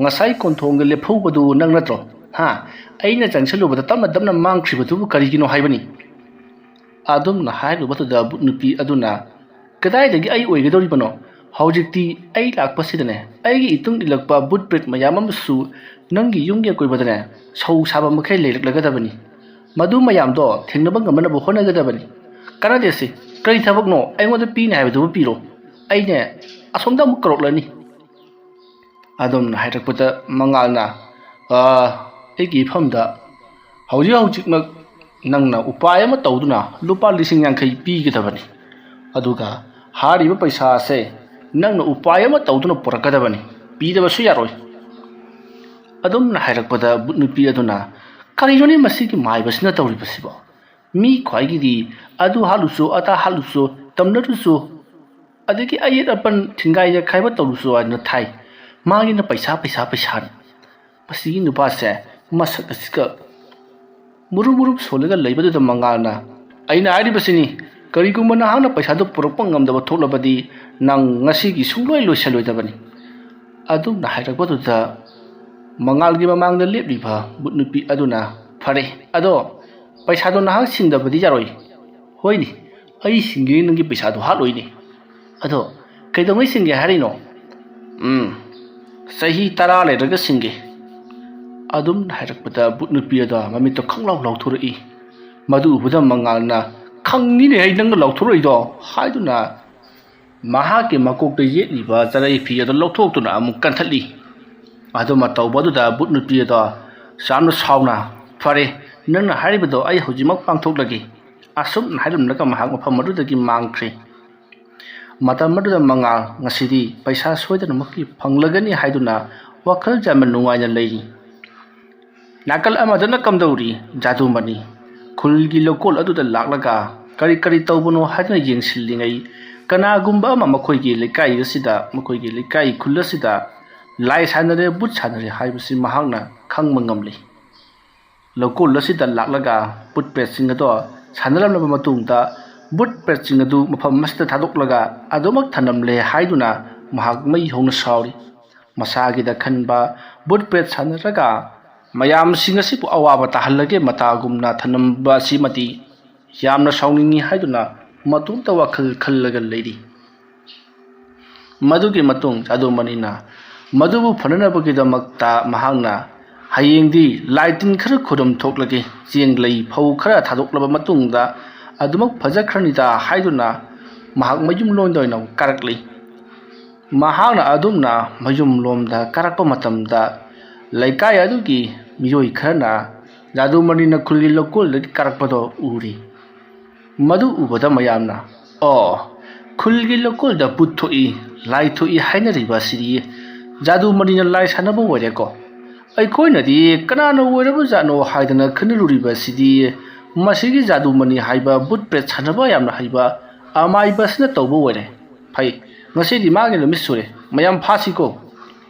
ꯉꯁꯥꯏ ꯀꯣꯟꯊꯣꯡꯗ ꯂꯦꯞꯍꯧꯕꯗꯨ ꯅꯪ ꯅꯠꯇ꯭ꯔꯣ? ꯍꯥ? ꯑꯩꯅ ꯆꯪꯁꯤꯜꯂꯨꯕꯗ ꯇꯞꯅ ꯇꯞꯅ ꯃꯥꯡꯈ꯭ꯔꯤꯕꯗꯨꯕꯨ ꯀꯔꯤꯒꯤꯅꯣ ꯍꯥꯏꯕꯅꯤ?" ꯑꯗꯨꯝꯅ ꯍꯥꯏꯔꯨꯕꯗꯨꯗ ꯕꯨꯠ ꯅꯨꯄꯤ ꯑꯗꯨꯅ, "ꯀꯗꯥꯏꯗꯒꯤ ꯑꯩ ꯑꯣꯏꯒꯗꯧꯔꯤꯕꯅꯣ? ꯍꯧꯖꯤꯛꯇꯤ ꯑꯩ ꯂꯥꯛꯄꯁꯤꯗꯅꯦ, ꯑꯩꯒꯤ ꯏꯇꯨꯡ ꯏꯜꯂꯛꯄ ꯕꯨꯠ ꯄ꯭ꯔꯦꯠ ꯃꯌꯥꯝ ꯑꯃꯁꯨ ꯅꯪꯒꯤ ꯌꯨꯝꯒꯤ ꯑꯀꯣꯏꯕꯗꯅꯦ ꯁꯧ ꯁꯥꯕ ꯃꯈꯩ ꯂꯩꯔꯛꯂꯒꯗꯕꯅꯤ꯫ ꯃꯗꯨ ꯃꯌꯥꯝꯗꯣ ꯊꯦꯡꯅꯕ ꯉꯝꯅꯅꯕ ꯍꯣꯠꯅꯒꯗꯕꯅꯤ꯫ ꯀꯥꯟꯅꯗꯦꯁꯦ, ꯀꯔꯤ ꯊꯕꯛꯅꯣ? ꯑꯩꯉꯣꯟꯗ ꯄꯤꯅꯤ ꯍꯥꯏꯕꯗꯨꯕꯨ ꯄꯤꯔꯣ꯫ ꯑꯩꯅꯦ ꯑꯁꯣꯝꯗ ꯑꯃꯨꯛ ꯀꯧꯔꯛꯂꯅꯤ꯫ ꯑꯗꯨꯝꯅ ꯍꯥꯏꯔꯛꯄꯗ ꯃꯉꯥꯜꯅ, "ꯑꯥ, ꯑꯩꯒꯤ ꯏꯐꯝꯗ ꯍꯧꯖꯤꯛ ꯍꯧꯖꯤꯛꯃꯛ ꯅꯪꯅ ꯎꯄꯥꯏ ꯑꯃ ꯇꯧꯗꯨꯅ ꯂꯨꯄꯥ ꯂꯤꯁꯤꯡ ꯌꯥꯡꯈꯩ ꯄꯤꯒꯗꯕꯅꯤ꯫ ꯑꯗꯨꯒ ꯍꯥꯏꯔꯤꯕ ꯄꯩꯁꯥ ꯑꯁꯦ ꯅꯪꯅ ꯎꯄꯥꯏ ꯑꯃ ꯇꯧꯗꯨꯅ ꯄꯨꯔꯛꯀꯗꯕꯅꯤ꯫ ꯄꯤꯗꯕꯁꯨ ꯌꯥꯔꯣꯏ꯫" ꯑꯗꯨꯝꯅ ꯍꯥꯏꯔꯛꯄꯗ ꯕꯨꯠ ꯅꯨꯄꯤ ꯑꯗꯨꯅ, "ꯀꯔꯤꯅꯣꯅꯦ ꯃꯁꯤꯒꯤ ꯃꯥꯏꯕꯁꯤꯅ ꯇꯧꯔꯤꯕꯁꯤꯕꯣ? ꯃꯤ ꯈ꯭ꯋꯥꯏꯒꯤꯗꯤ ꯑꯗꯨ ꯍꯥꯠꯂꯨꯆꯣ, ꯑꯗꯥ ꯍꯥꯠꯂꯨꯆꯣ, ꯇꯝꯅꯔꯨꯆꯣ, ꯑꯗꯒꯤ ꯑꯌꯦꯠ ꯑꯄꯟ ꯊꯤꯡꯒꯥꯏ ꯌꯩꯈꯥꯏꯕ ꯇꯧꯔꯨꯆꯣ ꯍꯥꯏꯗꯨꯅ ꯊꯥꯏ꯫ ꯃꯥꯒꯤꯅ ꯄꯩꯁꯥ, ꯄꯩꯁꯥ, ꯄꯩꯁꯥꯅꯤ꯫ ꯃꯁꯤꯒꯤ ꯅꯨꯄꯥꯁꯦ ꯃꯁꯛ ꯑꯁꯤꯒ ꯃꯨꯔꯨꯝ ꯃꯨꯔꯨꯝ ꯁꯣꯜꯂꯒ ꯂꯩꯕꯗꯨꯗ ꯃꯉꯥꯜꯅ, ꯑꯩꯅ ꯍꯥꯏꯔꯤꯕꯁꯤꯅꯤ, ꯀꯔꯤꯒꯨꯝꯕ ꯅꯍꯥꯛꯅ ꯄꯩꯁꯥꯗꯨ ꯄꯨꯔꯛꯄ ꯉꯝꯗꯕ ꯊꯣꯛꯂꯕꯗꯤ ꯅꯪ ꯉꯁꯤꯒꯤ ꯁꯨꯡꯂꯣꯏ ꯂꯣꯏꯁꯤꯜꯂꯣꯏꯗꯕꯅꯤ꯫" ꯑꯗꯨꯝꯅ ꯍꯥꯏꯔꯛꯄꯗꯨꯗ ꯃꯉꯥꯜꯒꯤ ꯃꯃꯥꯡꯗ ꯂꯦꯞꯂꯤꯕ ꯕꯨꯠ ꯅꯨꯄꯤ ꯑꯗꯨꯅ, "ꯐꯔꯦ, ꯑꯗꯣ ꯄꯩꯁꯥꯗꯣ ꯅꯍꯥꯛ ꯁꯤꯡꯗꯕꯗꯤ ꯌꯥꯔꯣꯏ꯫" "ꯍꯣꯏꯅꯦ, ꯑꯩ ꯁꯤꯡꯒꯦ, ꯅꯪꯒꯤ ꯄꯩꯁꯥꯗꯣ ꯍꯥꯠꯂꯣꯏꯅꯦ꯫ ꯑꯗꯣ ꯀꯩꯗꯧꯉꯩ ꯁꯤꯡꯒꯦ ꯍꯥꯏꯔꯤꯅꯣ?" "ꯎꯝ, ꯆꯍꯤ ꯇꯔꯥ ꯂꯩꯔꯒ ꯁꯤꯡꯒꯦ꯫" ꯑꯗꯨꯝꯅ ꯍꯥꯏꯔꯛꯄꯗ ꯕꯨꯠ ꯅꯨꯄꯤ ꯑꯗꯣ ꯃꯃꯤꯠꯇꯣ ꯈꯪꯂꯥꯎ ꯂꯥꯎꯊꯣꯔꯛꯏ꯫ ꯃꯗꯨ ꯎꯕꯗ ꯃꯉꯥꯜꯅ, "ꯈꯪꯉꯤꯅꯦ ꯑꯩ ꯅꯪꯅ ꯂꯥꯎꯊꯣꯔꯛꯏꯗꯣ" ꯍꯥꯏꯗꯨꯅ ꯃꯍꯥꯛꯀꯤ ꯃꯀꯣꯛꯇ ꯌꯦꯠꯂꯤꯕ ꯆꯔꯩ ꯐꯤ ꯑꯗꯨ ꯂꯧꯊꯣꯛꯇꯨꯅ ꯑꯃꯨꯛ ꯀꯟꯊꯠꯂꯤ꯫ ꯑꯗꯨꯃ ꯇꯧꯕꯗꯨꯗ ꯕꯨꯠ ꯅꯨꯄꯤ ꯑꯗꯣ ꯌꯥꯝꯅ ꯁꯥꯎꯅ, "ꯐꯔꯦ, ꯅꯪꯅ ꯍꯥꯏꯔꯤꯕꯗꯣ ꯑꯩ ꯍꯧꯖꯤꯛꯃꯛ ꯄꯥꯡꯊꯣꯛꯂꯒꯦ꯫" ꯑꯁꯨꯝꯅ ꯍꯥꯏꯔꯝꯂꯒ ꯃꯍꯥꯛ ꯃꯐꯝ ꯑꯗꯨꯗꯒꯤ ꯃꯥꯡꯈ꯭ꯔꯦ꯫ ꯃꯇꯝ ꯑꯗꯨꯗ ꯃꯉꯥꯜ ꯉꯁꯤꯗꯤ ꯄꯩꯁꯥ ꯁꯣꯏꯗꯅꯃꯛꯀꯤ ꯐꯪꯂꯒꯅꯤ ꯍꯥꯏꯗꯨꯅ ꯋꯥꯈꯜ ꯌꯥꯝꯅ ꯅꯨꯡꯉꯥꯏꯅ ꯂꯩꯔꯤ꯫ ꯅꯥꯀꯜ ꯑꯃꯗꯅ ꯀꯝꯗꯧꯔꯤ? ꯖꯥꯗꯨꯃꯅꯤ ꯈꯨꯜꯒꯤ ꯂꯧꯀꯣꯜ ꯑꯗꯨꯗ ꯂꯥꯛꯂꯒ ꯀꯔꯤ ꯀꯔꯤ ꯇꯧꯕꯅꯣ ꯍꯥꯏꯗꯨꯅ ꯌꯦꯡꯁꯤꯜꯂꯤꯉꯩ, ꯀꯅꯥꯒꯨꯝꯕ ꯑꯃ ꯃꯈꯣꯏꯒꯤ ꯂꯩꯀꯥꯏ ꯑꯁꯤꯗ, ꯃꯈꯣꯏꯒꯤ ꯂꯩꯀꯥꯏ ꯈꯨꯜ ꯑꯁꯤꯗ ꯂꯥꯏ ꯁꯥꯟꯅꯔꯦ, ꯕꯨꯠ ꯁꯥꯟꯅꯔꯦ ꯍꯥꯏꯕꯁꯤ ꯃꯍꯥꯛꯅ ꯈꯪꯕ ꯉꯝꯂꯤ꯫ ꯂꯧꯀꯣꯜ ꯑꯁꯤꯗ ꯂꯥꯛꯂꯒ ꯕꯨꯠ ꯄ꯭ꯔꯦꯠꯁꯤꯡ ꯑꯗꯣ ꯁꯥꯟꯅꯔꯝꯂꯕ ꯃꯇꯨꯡꯗ, ꯕꯨꯠ ꯄ꯭ꯔꯦꯠꯁꯤꯡ ꯑꯗꯨ ꯃꯐꯝ ꯑꯁꯤꯗ ꯊꯥꯗꯣꯛꯂꯒ ꯑꯗꯨꯃꯛ ꯊꯅꯝꯂꯦ ꯍꯥꯏꯗꯨꯅ ꯃꯍꯥꯛ ꯃꯩ ꯍꯧꯅ ꯁꯥꯎꯔꯤ꯫ ꯃꯁꯥꯒꯤꯗ ꯈꯟꯕ ꯕꯨꯠ ꯄ꯭ꯔꯦꯠ ꯁꯥꯟꯅꯔꯒ ꯃꯌꯥꯝꯁꯤꯡ ꯑꯁꯤꯕꯨ ꯑꯋꯥꯕ ꯇꯥꯍꯜꯂꯒꯦ ꯃꯇꯥꯒꯨꯝꯅ ꯊꯅꯝꯕ ꯑꯁꯤꯃꯗꯤ ꯌꯥꯝꯅ ꯁꯥꯎꯅꯤꯡꯉꯤ ꯍꯥꯏꯗꯨꯅ ꯃꯇꯣꯝꯇ ꯋꯥꯈꯜ ꯈꯜꯂꯒ ꯂꯩꯔꯤ꯫ ꯃꯗꯨꯒꯤ ꯃꯇꯨꯡ ꯖꯥꯗꯨꯃꯅꯤꯅ ꯃꯗꯨꯕꯨ ꯐꯅꯅꯕꯒꯤꯗꯃꯛꯇ ꯃꯍꯥꯛꯅ, "ꯍꯌꯦꯡꯗꯤ ꯂꯥꯏ ꯇꯤꯟ ꯈꯔ ꯈꯨꯔꯨꯝ ꯊꯣꯛꯂꯒꯦ, ꯆꯦꯡ ꯂꯩ ꯐꯧ ꯈꯔ ꯊꯥꯗꯣꯛꯂꯕ ꯃꯇꯨꯡꯗ ꯑꯗꯨꯃꯛ ꯐꯖꯈ꯭ꯔꯅꯤꯗ" ꯍꯥꯏꯗꯨꯅ ꯃꯍꯥꯛ ꯃꯌꯨꯝ ꯂꯣꯝꯗ ꯑꯣꯏꯅ ꯀꯥꯔꯛꯂꯤ꯫ ꯃꯍꯥꯛꯅ ꯑꯗꯨꯝꯅ ꯃꯌꯨꯝ ꯂꯣꯝꯗ ꯀꯥꯔꯛꯄ ꯃꯇꯝꯗ, ꯂꯩꯀꯥꯏ ꯑꯗꯨꯒꯤ ꯃꯤꯑꯣꯏ ꯈꯔꯅ ꯖꯥꯗꯨꯃꯅꯤꯅ ꯈꯨꯜꯒꯤ ꯂꯧꯀꯣꯜꯗꯒꯤ ꯀꯥꯔꯛꯄꯗꯣ ꯎꯔꯤ꯫ ꯃꯗꯨ ꯎꯕꯗ ꯃꯌꯥꯝꯅ, "ꯑꯣ, ꯈꯨꯜꯒꯤ ꯂꯧꯀꯣꯜꯗ ꯕꯨꯠ ꯊꯣꯛꯏ, ꯂꯥꯏ ꯊꯣꯛꯏ ꯍꯥꯏꯅꯔꯤꯕ ꯑꯁꯤꯗꯤ ꯖꯥꯗꯨꯃꯅꯤꯅ ꯂꯥꯏ ꯁꯥꯟꯅꯕ ꯑꯣꯏꯔꯦꯀꯣ꯫ ꯑꯩꯈꯣꯏꯅꯗꯤ ꯀꯅꯥꯅ ꯑꯣꯏꯔꯕꯖꯥꯠꯅꯣ ꯍꯥꯏꯗꯅ ꯈꯟꯅꯔꯨꯔꯤꯕ ꯑꯁꯤꯗꯤ ꯃꯁꯤꯒꯤ ꯖꯥꯗꯨꯃꯅꯤ ꯍꯥꯏꯕ ꯕꯨꯠ ꯄ꯭ꯔꯦꯠ ꯁꯥꯟꯅꯕ ꯌꯥꯝꯅ ꯍꯩꯕ ꯑꯃꯥꯏꯕꯁꯤꯅ ꯇꯧꯕ ꯑꯣꯏꯔꯦ꯫ ꯐꯩ, ꯉꯁꯤꯗꯤ ꯃꯥꯒꯤ ꯅꯨꯃꯤꯠ ꯁꯨꯔꯦ, ꯃꯌꯥꯝ ꯐꯥꯁꯤꯀꯣ"꯫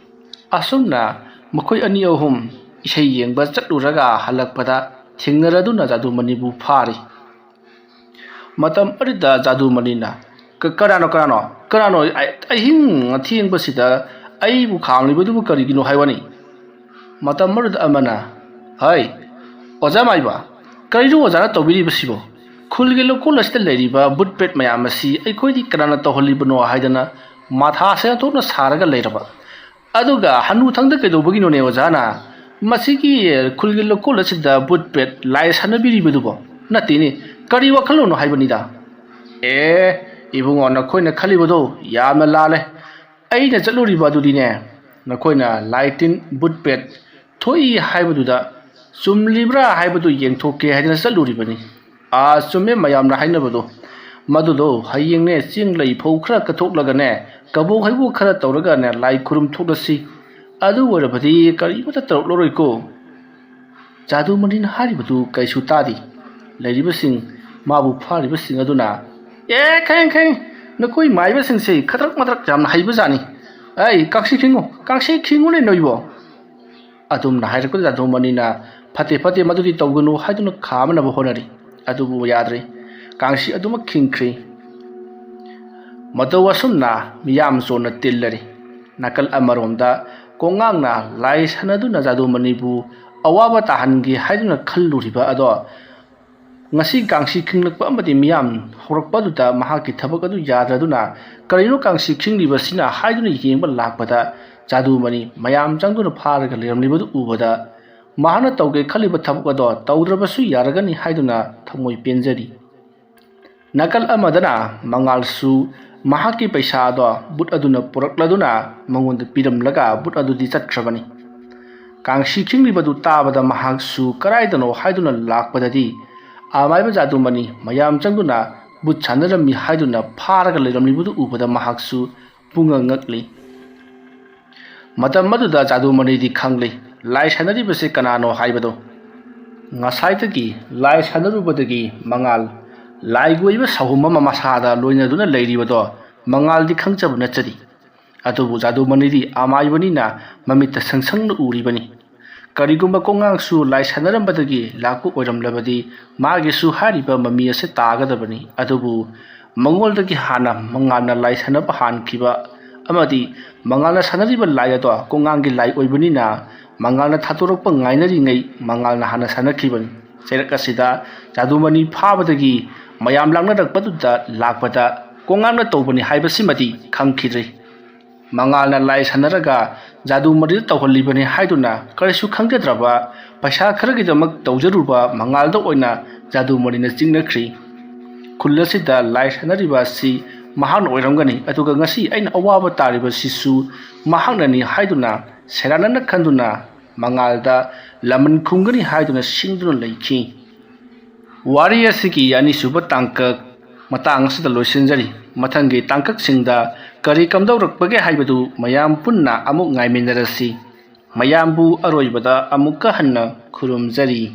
ꯑꯁꯨꯝꯅ ꯃꯈꯣꯏ ꯑꯅꯤ ꯑꯍꯨꯝ ꯏꯁꯩ ꯌꯦꯡꯕ ꯆꯠꯂꯨꯔꯒ ꯍꯜꯂꯛꯄꯗ ꯊꯦꯡꯅꯔꯗꯨꯅ ꯖꯥꯗꯨꯃꯅꯤꯕꯨ ꯐꯥꯔꯤ꯫ ꯃꯇꯝ ꯑꯗꯨꯗ ꯖꯥꯗꯨꯃꯅꯤꯅ, "ꯀ-, ꯀꯅꯥꯅꯣ, ꯀꯅꯥꯅꯣ, ꯀꯅꯥꯅꯣ ꯑ-, ꯑꯍꯤꯡ ꯑꯊꯦꯡꯕꯁꯤꯗ ꯑꯩꯕꯨ ꯈꯥꯝꯂꯤꯕꯗꯨꯕꯨ ꯀꯔꯤꯒꯤꯅꯣ?" ꯍꯥꯏꯕꯅꯤ꯫ ꯃꯇꯝ ꯑꯗꯨꯗ ꯑꯃꯅ, "ꯍꯩ, ꯑꯣꯖꯥ ꯃꯥꯏꯕ, ꯀꯔꯤꯅꯣ ꯑꯣꯖꯥꯅ ꯇꯧꯕꯤꯔꯤꯕꯁꯤꯕꯣ? ꯈꯨꯜꯒꯤ ꯂꯧꯀꯣꯜ ꯑꯁꯤꯗ ꯂꯩꯔꯤꯕ ꯕꯨꯠ ꯄ꯭ꯔꯦꯠ ꯃꯌꯥꯝ ꯑꯁꯤ ꯑꯩꯈꯣꯏꯗꯤ ꯀꯅꯥꯅ ꯇꯧꯍꯜꯂꯤꯕꯅꯣ ꯍꯥꯏꯗꯅ ꯃꯊꯥ ꯁꯦꯟꯊꯣꯛꯅ ꯁꯥꯔꯒ ꯂꯩꯔꯕ꯫ ꯑꯗꯨꯒ ꯍꯅꯨꯊꯪꯗ ꯀꯩꯗꯧꯕꯒꯤꯅꯣꯅꯦ ꯑꯣꯖꯥꯅ ꯃꯁꯤꯒꯤ ꯈꯨꯜꯒꯤ ꯂꯧꯀꯣꯜ ꯑꯁꯤꯗ ꯕꯨꯠ ꯄ꯭ꯔꯦꯠ ꯂꯥꯏ ꯁꯥꯟꯅꯕꯤꯔꯤꯕꯗꯨꯕꯣ? ꯅꯠꯇꯦꯅꯦ, ꯀꯔꯤ ꯋꯥꯈꯜꯂꯣꯟꯅꯣ ꯍꯥꯏꯕꯅꯤꯗ?" "ꯑꯦ, ꯏꯕꯨꯡꯉꯣ, ꯅꯈꯣꯏꯅ ꯈꯜꯂꯤꯕꯗꯣ ꯌꯥꯝꯅ ꯂꯥꯜꯂꯦ꯫ ꯑꯩꯅ ꯆꯠꯂꯨꯔꯤꯕ ꯑꯗꯨꯗꯤꯅꯦ, ꯅꯈꯣꯏꯅ ꯂꯥꯏ ꯇꯤꯟ ꯕꯨꯠ ꯄ꯭ꯔꯦꯠ ꯊꯣꯛꯏ ꯍꯥꯏꯕꯗꯨꯗ ꯆꯨꯝꯂꯤꯕ꯭ꯔꯥ ꯍꯥꯏꯕꯗꯨ ꯌꯦꯡꯊꯣꯛꯀꯦ ꯍꯥꯏꯗꯅ ꯆꯠꯂꯨꯔꯤꯕꯅꯤ꯫ ꯑꯥ, ꯆꯨꯝꯃꯦ ꯃꯌꯥꯝꯅ ꯍꯥꯏꯅꯕꯗꯣ꯫ ꯃꯗꯨꯗꯣ ꯍꯌꯦꯡꯅꯦ, ꯆꯦꯡ ꯂꯩ ꯐꯧ ꯈꯔ ꯀꯠꯊꯣꯛꯂꯒꯅꯦ, ꯀꯕꯣꯛ ꯍꯩꯕꯣꯛ ꯈꯔ ꯇꯧꯔꯒꯅꯦ, ꯂꯥꯏ ꯈꯨꯔꯨꯝ ꯊꯣꯛꯂꯁꯤ꯫ ꯑꯗꯨ ꯑꯣꯏꯔꯕꯗꯤ ꯀꯔꯤꯃꯠꯇ ꯇꯧꯔꯛꯂꯔꯣꯏꯀꯣ"꯫ ꯖꯥꯗꯨꯃꯅꯤꯅ ꯍꯥꯏꯔꯤꯕꯗꯨ ꯀꯩꯁꯨ ꯇꯥꯗꯦ꯫ ꯂꯩꯔꯤꯕꯁꯤꯡ, ꯃꯥꯕꯨ ꯐꯥꯔꯤꯕꯁꯤꯡ ꯑꯗꯨꯅ, "ꯑꯦ, ꯈꯪꯉꯦ, ꯈꯪꯉꯦ, ꯅꯈꯣꯏ ꯃꯥꯏꯕꯁꯤꯡꯁꯦ ꯈꯗ꯭ꯔꯛ ꯃꯗ꯭ꯔꯛ ꯌꯥꯝꯅ ꯍꯩꯕꯖꯥꯠꯅꯤ꯫ ꯑꯩ, ꯀꯥꯡꯁꯤ ꯈꯤꯡꯉꯨ, ꯀꯥꯡꯁꯤ ꯈꯤꯡꯉꯨꯅꯦ ꯅꯣꯏꯕꯣ"꯫ ꯑꯗꯨꯝꯅ ꯍꯥꯏꯔꯛꯄꯗ ꯖꯥꯗꯨꯃꯅꯤꯅ, "ꯐꯠꯇꯦ, ꯐꯠꯇꯦ, ꯃꯗꯨꯗꯤ ꯇꯧꯒꯅꯨ" ꯍꯥꯏꯗꯨꯅ ꯈꯥꯝꯅꯕ ꯍꯣꯠꯅꯔꯤ꯫ ꯑꯗꯨꯕꯨ ꯌꯥꯗ꯭ꯔꯦ꯫ ꯀꯥꯡꯁꯤ ꯑꯗꯨꯃꯛ ꯈꯤꯡꯈ꯭ꯔꯤ꯫ ꯃꯇꯧ ꯑꯁꯨꯝꯅ ꯃꯤꯌꯥꯝ ꯆꯣꯟꯅ ꯇꯤꯜꯂꯔꯤ꯫ ꯅꯥꯀꯜ ꯑꯃꯔꯣꯝꯗ ꯀꯣꯡꯉꯥꯡꯅ ꯂꯥꯏ ꯁꯥꯟꯅꯗꯨꯅ ꯖꯥꯗꯨꯃꯅꯤꯕꯨ ꯑꯋꯥꯕ ꯇꯥꯍꯟꯒꯦ ꯍꯥꯏꯗꯨꯅ ꯈꯜꯂꯨꯔꯤꯕ ꯑꯗꯣ, ꯉꯁꯤ ꯀꯥꯡꯁꯤ ꯈꯤꯡꯂꯛꯄ ꯑꯃꯗꯤ ꯃꯤꯌꯥꯝ ꯍꯧꯔꯛꯄ ꯑꯗꯨꯗ ꯃꯍꯥꯛꯀꯤ ꯊꯕꯛ ꯑꯗꯨ ꯌꯥꯗ꯭ꯔꯗꯨꯅ, "ꯀꯔꯤꯅꯣ ꯀꯥꯡꯁꯤ ꯈꯤꯡꯂꯤꯕꯁꯤꯅ?" ꯍꯥꯏꯗꯨꯅ ꯌꯦꯡꯕ ꯂꯥꯛꯄꯗ, ꯖꯥꯗꯨꯃꯅꯤ ꯃꯌꯥꯝ ꯆꯪꯗꯨꯅ ꯐꯥꯔꯒ ꯂꯩꯔꯝꯂꯤꯕꯗꯨ ꯎꯕꯗ, ꯃꯍꯥꯛꯅ ꯇꯧꯒꯦ ꯈꯜꯂꯤꯕ ꯊꯕꯛ ꯑꯗꯣ ꯇꯧꯗ꯭ꯔꯕꯁꯨ ꯌꯥꯔꯒꯅꯤ ꯍꯥꯏꯗꯨꯅ ꯊꯃꯣꯏ ꯄꯦꯟꯖꯔꯤ꯫ ꯅꯥꯀꯜ ꯑꯃꯗꯅ ꯃꯉꯥꯜꯁꯨ ꯃꯍꯥꯛꯀꯤ ꯄꯩꯁꯥ ꯑꯗꯣ ꯕꯨꯠ ꯑꯗꯨꯅ ꯄꯨꯔꯛꯂꯗꯨꯅ ꯃꯉꯣꯟꯗ ꯄꯤꯔꯝꯂꯒ ꯕꯨꯠ ꯑꯗꯨꯗꯤ ꯆꯠꯈ꯭ꯔꯕꯅꯤ꯫ ꯀꯥꯡꯁꯤ ꯈꯤꯡꯂꯤꯕꯗꯨ ꯇꯥꯕꯗ ꯃꯍꯥꯛꯁꯨ ꯀꯔꯥꯏꯗꯅꯣ ꯍꯥꯏꯗꯨꯅ ꯂꯥꯛꯄꯗꯗꯤ, ꯑꯃꯥꯏꯕ ꯖꯥꯗꯨꯃꯅꯤ ꯃꯌꯥꯝ ꯆꯪꯗꯨꯅ ꯕꯨꯠ ꯁꯥꯟꯅꯔꯝꯃꯤ ꯍꯥꯏꯗꯨꯅ ꯐꯥꯔꯒ ꯂꯩꯔꯝꯂꯤꯕꯗꯨ ꯎꯕꯗ ꯃꯍꯥꯛꯁꯨ ꯄꯨꯡꯉꯛ ꯉꯛꯂꯤ꯫ ꯃꯇꯝ ꯑꯗꯨꯗ ꯖꯥꯗꯨꯃꯅꯤꯗꯤ ꯈꯪꯂꯦ, ꯂꯥꯏ ꯁꯥꯟꯅꯔꯤꯕꯁꯤ ꯀꯅꯥꯅꯣ ꯍꯥꯏꯕꯗꯣ꯫ ꯉꯁꯥꯏꯗꯒꯤ ꯂꯥꯏ ꯁꯥꯟꯅꯔꯨꯕꯗꯒꯤ ꯃꯉꯥꯜ, ꯂꯥꯏꯒꯤ ꯑꯣꯏꯕ ꯁꯥꯍꯨꯝ ꯑꯃ ꯃꯁꯥꯗ ꯂꯣꯏꯅꯗꯨꯅ ꯂꯩꯔꯤꯕꯗꯣ ꯃꯉꯥꯜꯗꯤ ꯈꯪꯖꯕ ꯅꯠꯆꯔꯤ꯫ ꯑꯗꯨꯕꯨ ꯖꯥꯗꯨꯃꯅꯤꯗꯤ ꯑꯃꯥꯏꯕꯅꯤꯅ ꯃꯃꯤꯠꯇ ꯁꯪ ꯁꯪꯅ ꯎꯔꯤꯕꯅꯤ꯫ ꯀꯔꯤꯒꯨꯝꯕ ꯀꯣꯉꯥꯡꯁꯨ ꯂꯥꯏ ꯁꯥꯟꯅꯔꯝꯕꯗꯒꯤ ꯂꯥꯛꯄ ꯑꯣꯏꯔꯝꯂꯕꯗꯤ, ꯃꯥꯒꯤꯁꯨ ꯍꯥꯏꯔꯤꯕ ꯃꯃꯤ ꯑꯁꯤ ꯇꯥꯒꯗꯕꯅꯤ꯫ ꯑꯗꯨꯕꯨ ꯃꯉꯣꯟꯗꯒꯤ ꯍꯥꯟꯅ ꯃꯉꯥꯜꯅ ꯂꯥꯏ ꯁꯥꯟꯅꯕ ꯍꯥꯟꯈꯤꯕ ꯑꯃꯗꯤ ꯃꯉꯥꯜꯅ ꯁꯥꯟꯅꯔꯤꯕ ꯂꯥꯏ ꯑꯗꯣ ꯀꯣꯉꯥꯡꯒꯤ ꯂꯥꯏ ꯑꯣꯏꯕꯅꯤꯅ, ꯃꯉꯥꯜꯅ ꯊꯥꯗꯣꯔꯛꯄ ꯉꯥꯏꯅꯔꯤꯉꯩ ꯃꯉꯥꯜꯅ ꯍꯥꯟꯅ ꯁꯥꯟꯅꯈꯤꯕꯅꯤ꯫ ꯆꯩꯔꯛ ꯑꯁꯤꯗ ꯖꯥꯗꯨꯃꯅꯤ ꯐꯥꯕꯗꯒꯤ ꯃꯌꯥꯝ ꯂꯥꯛꯅꯔꯛꯄꯗꯨꯗ ꯂꯥꯛꯄꯗ ꯀꯣꯉꯥꯡꯅ ꯇꯧꯕꯅꯤ ꯍꯥꯏꯕꯁꯤꯃꯗꯤ ꯈꯪꯈꯤꯗ꯭ꯔꯤ꯫ ꯃꯉꯥꯜꯅ ꯂꯥꯏ ꯁꯥꯟꯅꯔꯒ ꯖꯥꯗꯨꯃꯅꯤꯗ ꯇꯧꯍꯜꯂꯤꯕꯅꯤ ꯍꯥꯏꯗꯨꯅ ꯀꯔꯤꯁꯨ ꯈꯪꯖꯗ꯭ꯔꯕ, ꯄꯩꯁꯥ ꯈꯔꯒꯤꯗꯃꯛ ꯇꯧꯖꯔꯨꯕ ꯃꯉꯥꯜꯗ ꯑꯣꯏꯅ ꯖꯥꯗꯨꯃꯅꯤꯅ ꯆꯤꯡꯅꯈ꯭ꯔꯤ꯫ ꯈꯨꯜ ꯑꯁꯤꯗ ꯂꯥꯏ ꯁꯥꯟꯅꯔꯤꯕ ꯑꯁꯤ ꯃꯍꯥꯛꯅ ꯑꯣꯏꯔꯝꯒꯅꯤ, ꯑꯗꯨꯒ ꯉꯁꯤ ꯑꯩꯅ ꯑꯋꯥꯕ ꯇꯥꯔꯤꯕꯁꯤꯁꯨ ꯃꯍꯥꯛꯅꯅꯤ ꯍꯥꯏꯗꯨꯅ ꯁꯦꯔꯥꯟꯅꯅ ꯈꯟꯗꯨꯅ ꯃꯉꯥꯜꯗ ꯂꯃꯟ ꯈꯨꯝꯒꯅꯤ ꯍꯥꯏꯗꯨꯅ ꯁꯤꯡꯗꯨꯅ ꯂꯩꯈꯤ꯫ ꯋꯥꯔꯤ ꯑꯁꯤꯒꯤ ꯑꯅꯤꯁꯨꯕ ꯇꯥꯡꯀꯛ ꯃꯇꯥꯡ ꯑꯁꯤꯗ ꯂꯣꯏꯁꯤꯟꯖꯔꯤ꯫ ꯃꯊꯪꯒꯤ ꯇꯥꯡꯀꯛꯁꯤꯡꯗ ꯀꯔꯤ ꯀꯝꯗꯧꯔꯛꯄꯒꯦ ꯍꯥꯏꯕꯗꯨ ꯃꯌꯥꯝ ꯄꯨꯟꯅ ꯑꯃꯨꯛ ꯉꯥꯏꯃꯤꯟꯅꯔꯁꯤ꯫ ꯃꯌꯥꯝꯕꯨ ꯑꯔꯣꯏꯕꯗ ꯑꯃꯨꯛꯀ ꯍꯟꯅ ꯈꯨꯔꯨꯝꯖꯔꯤ꯫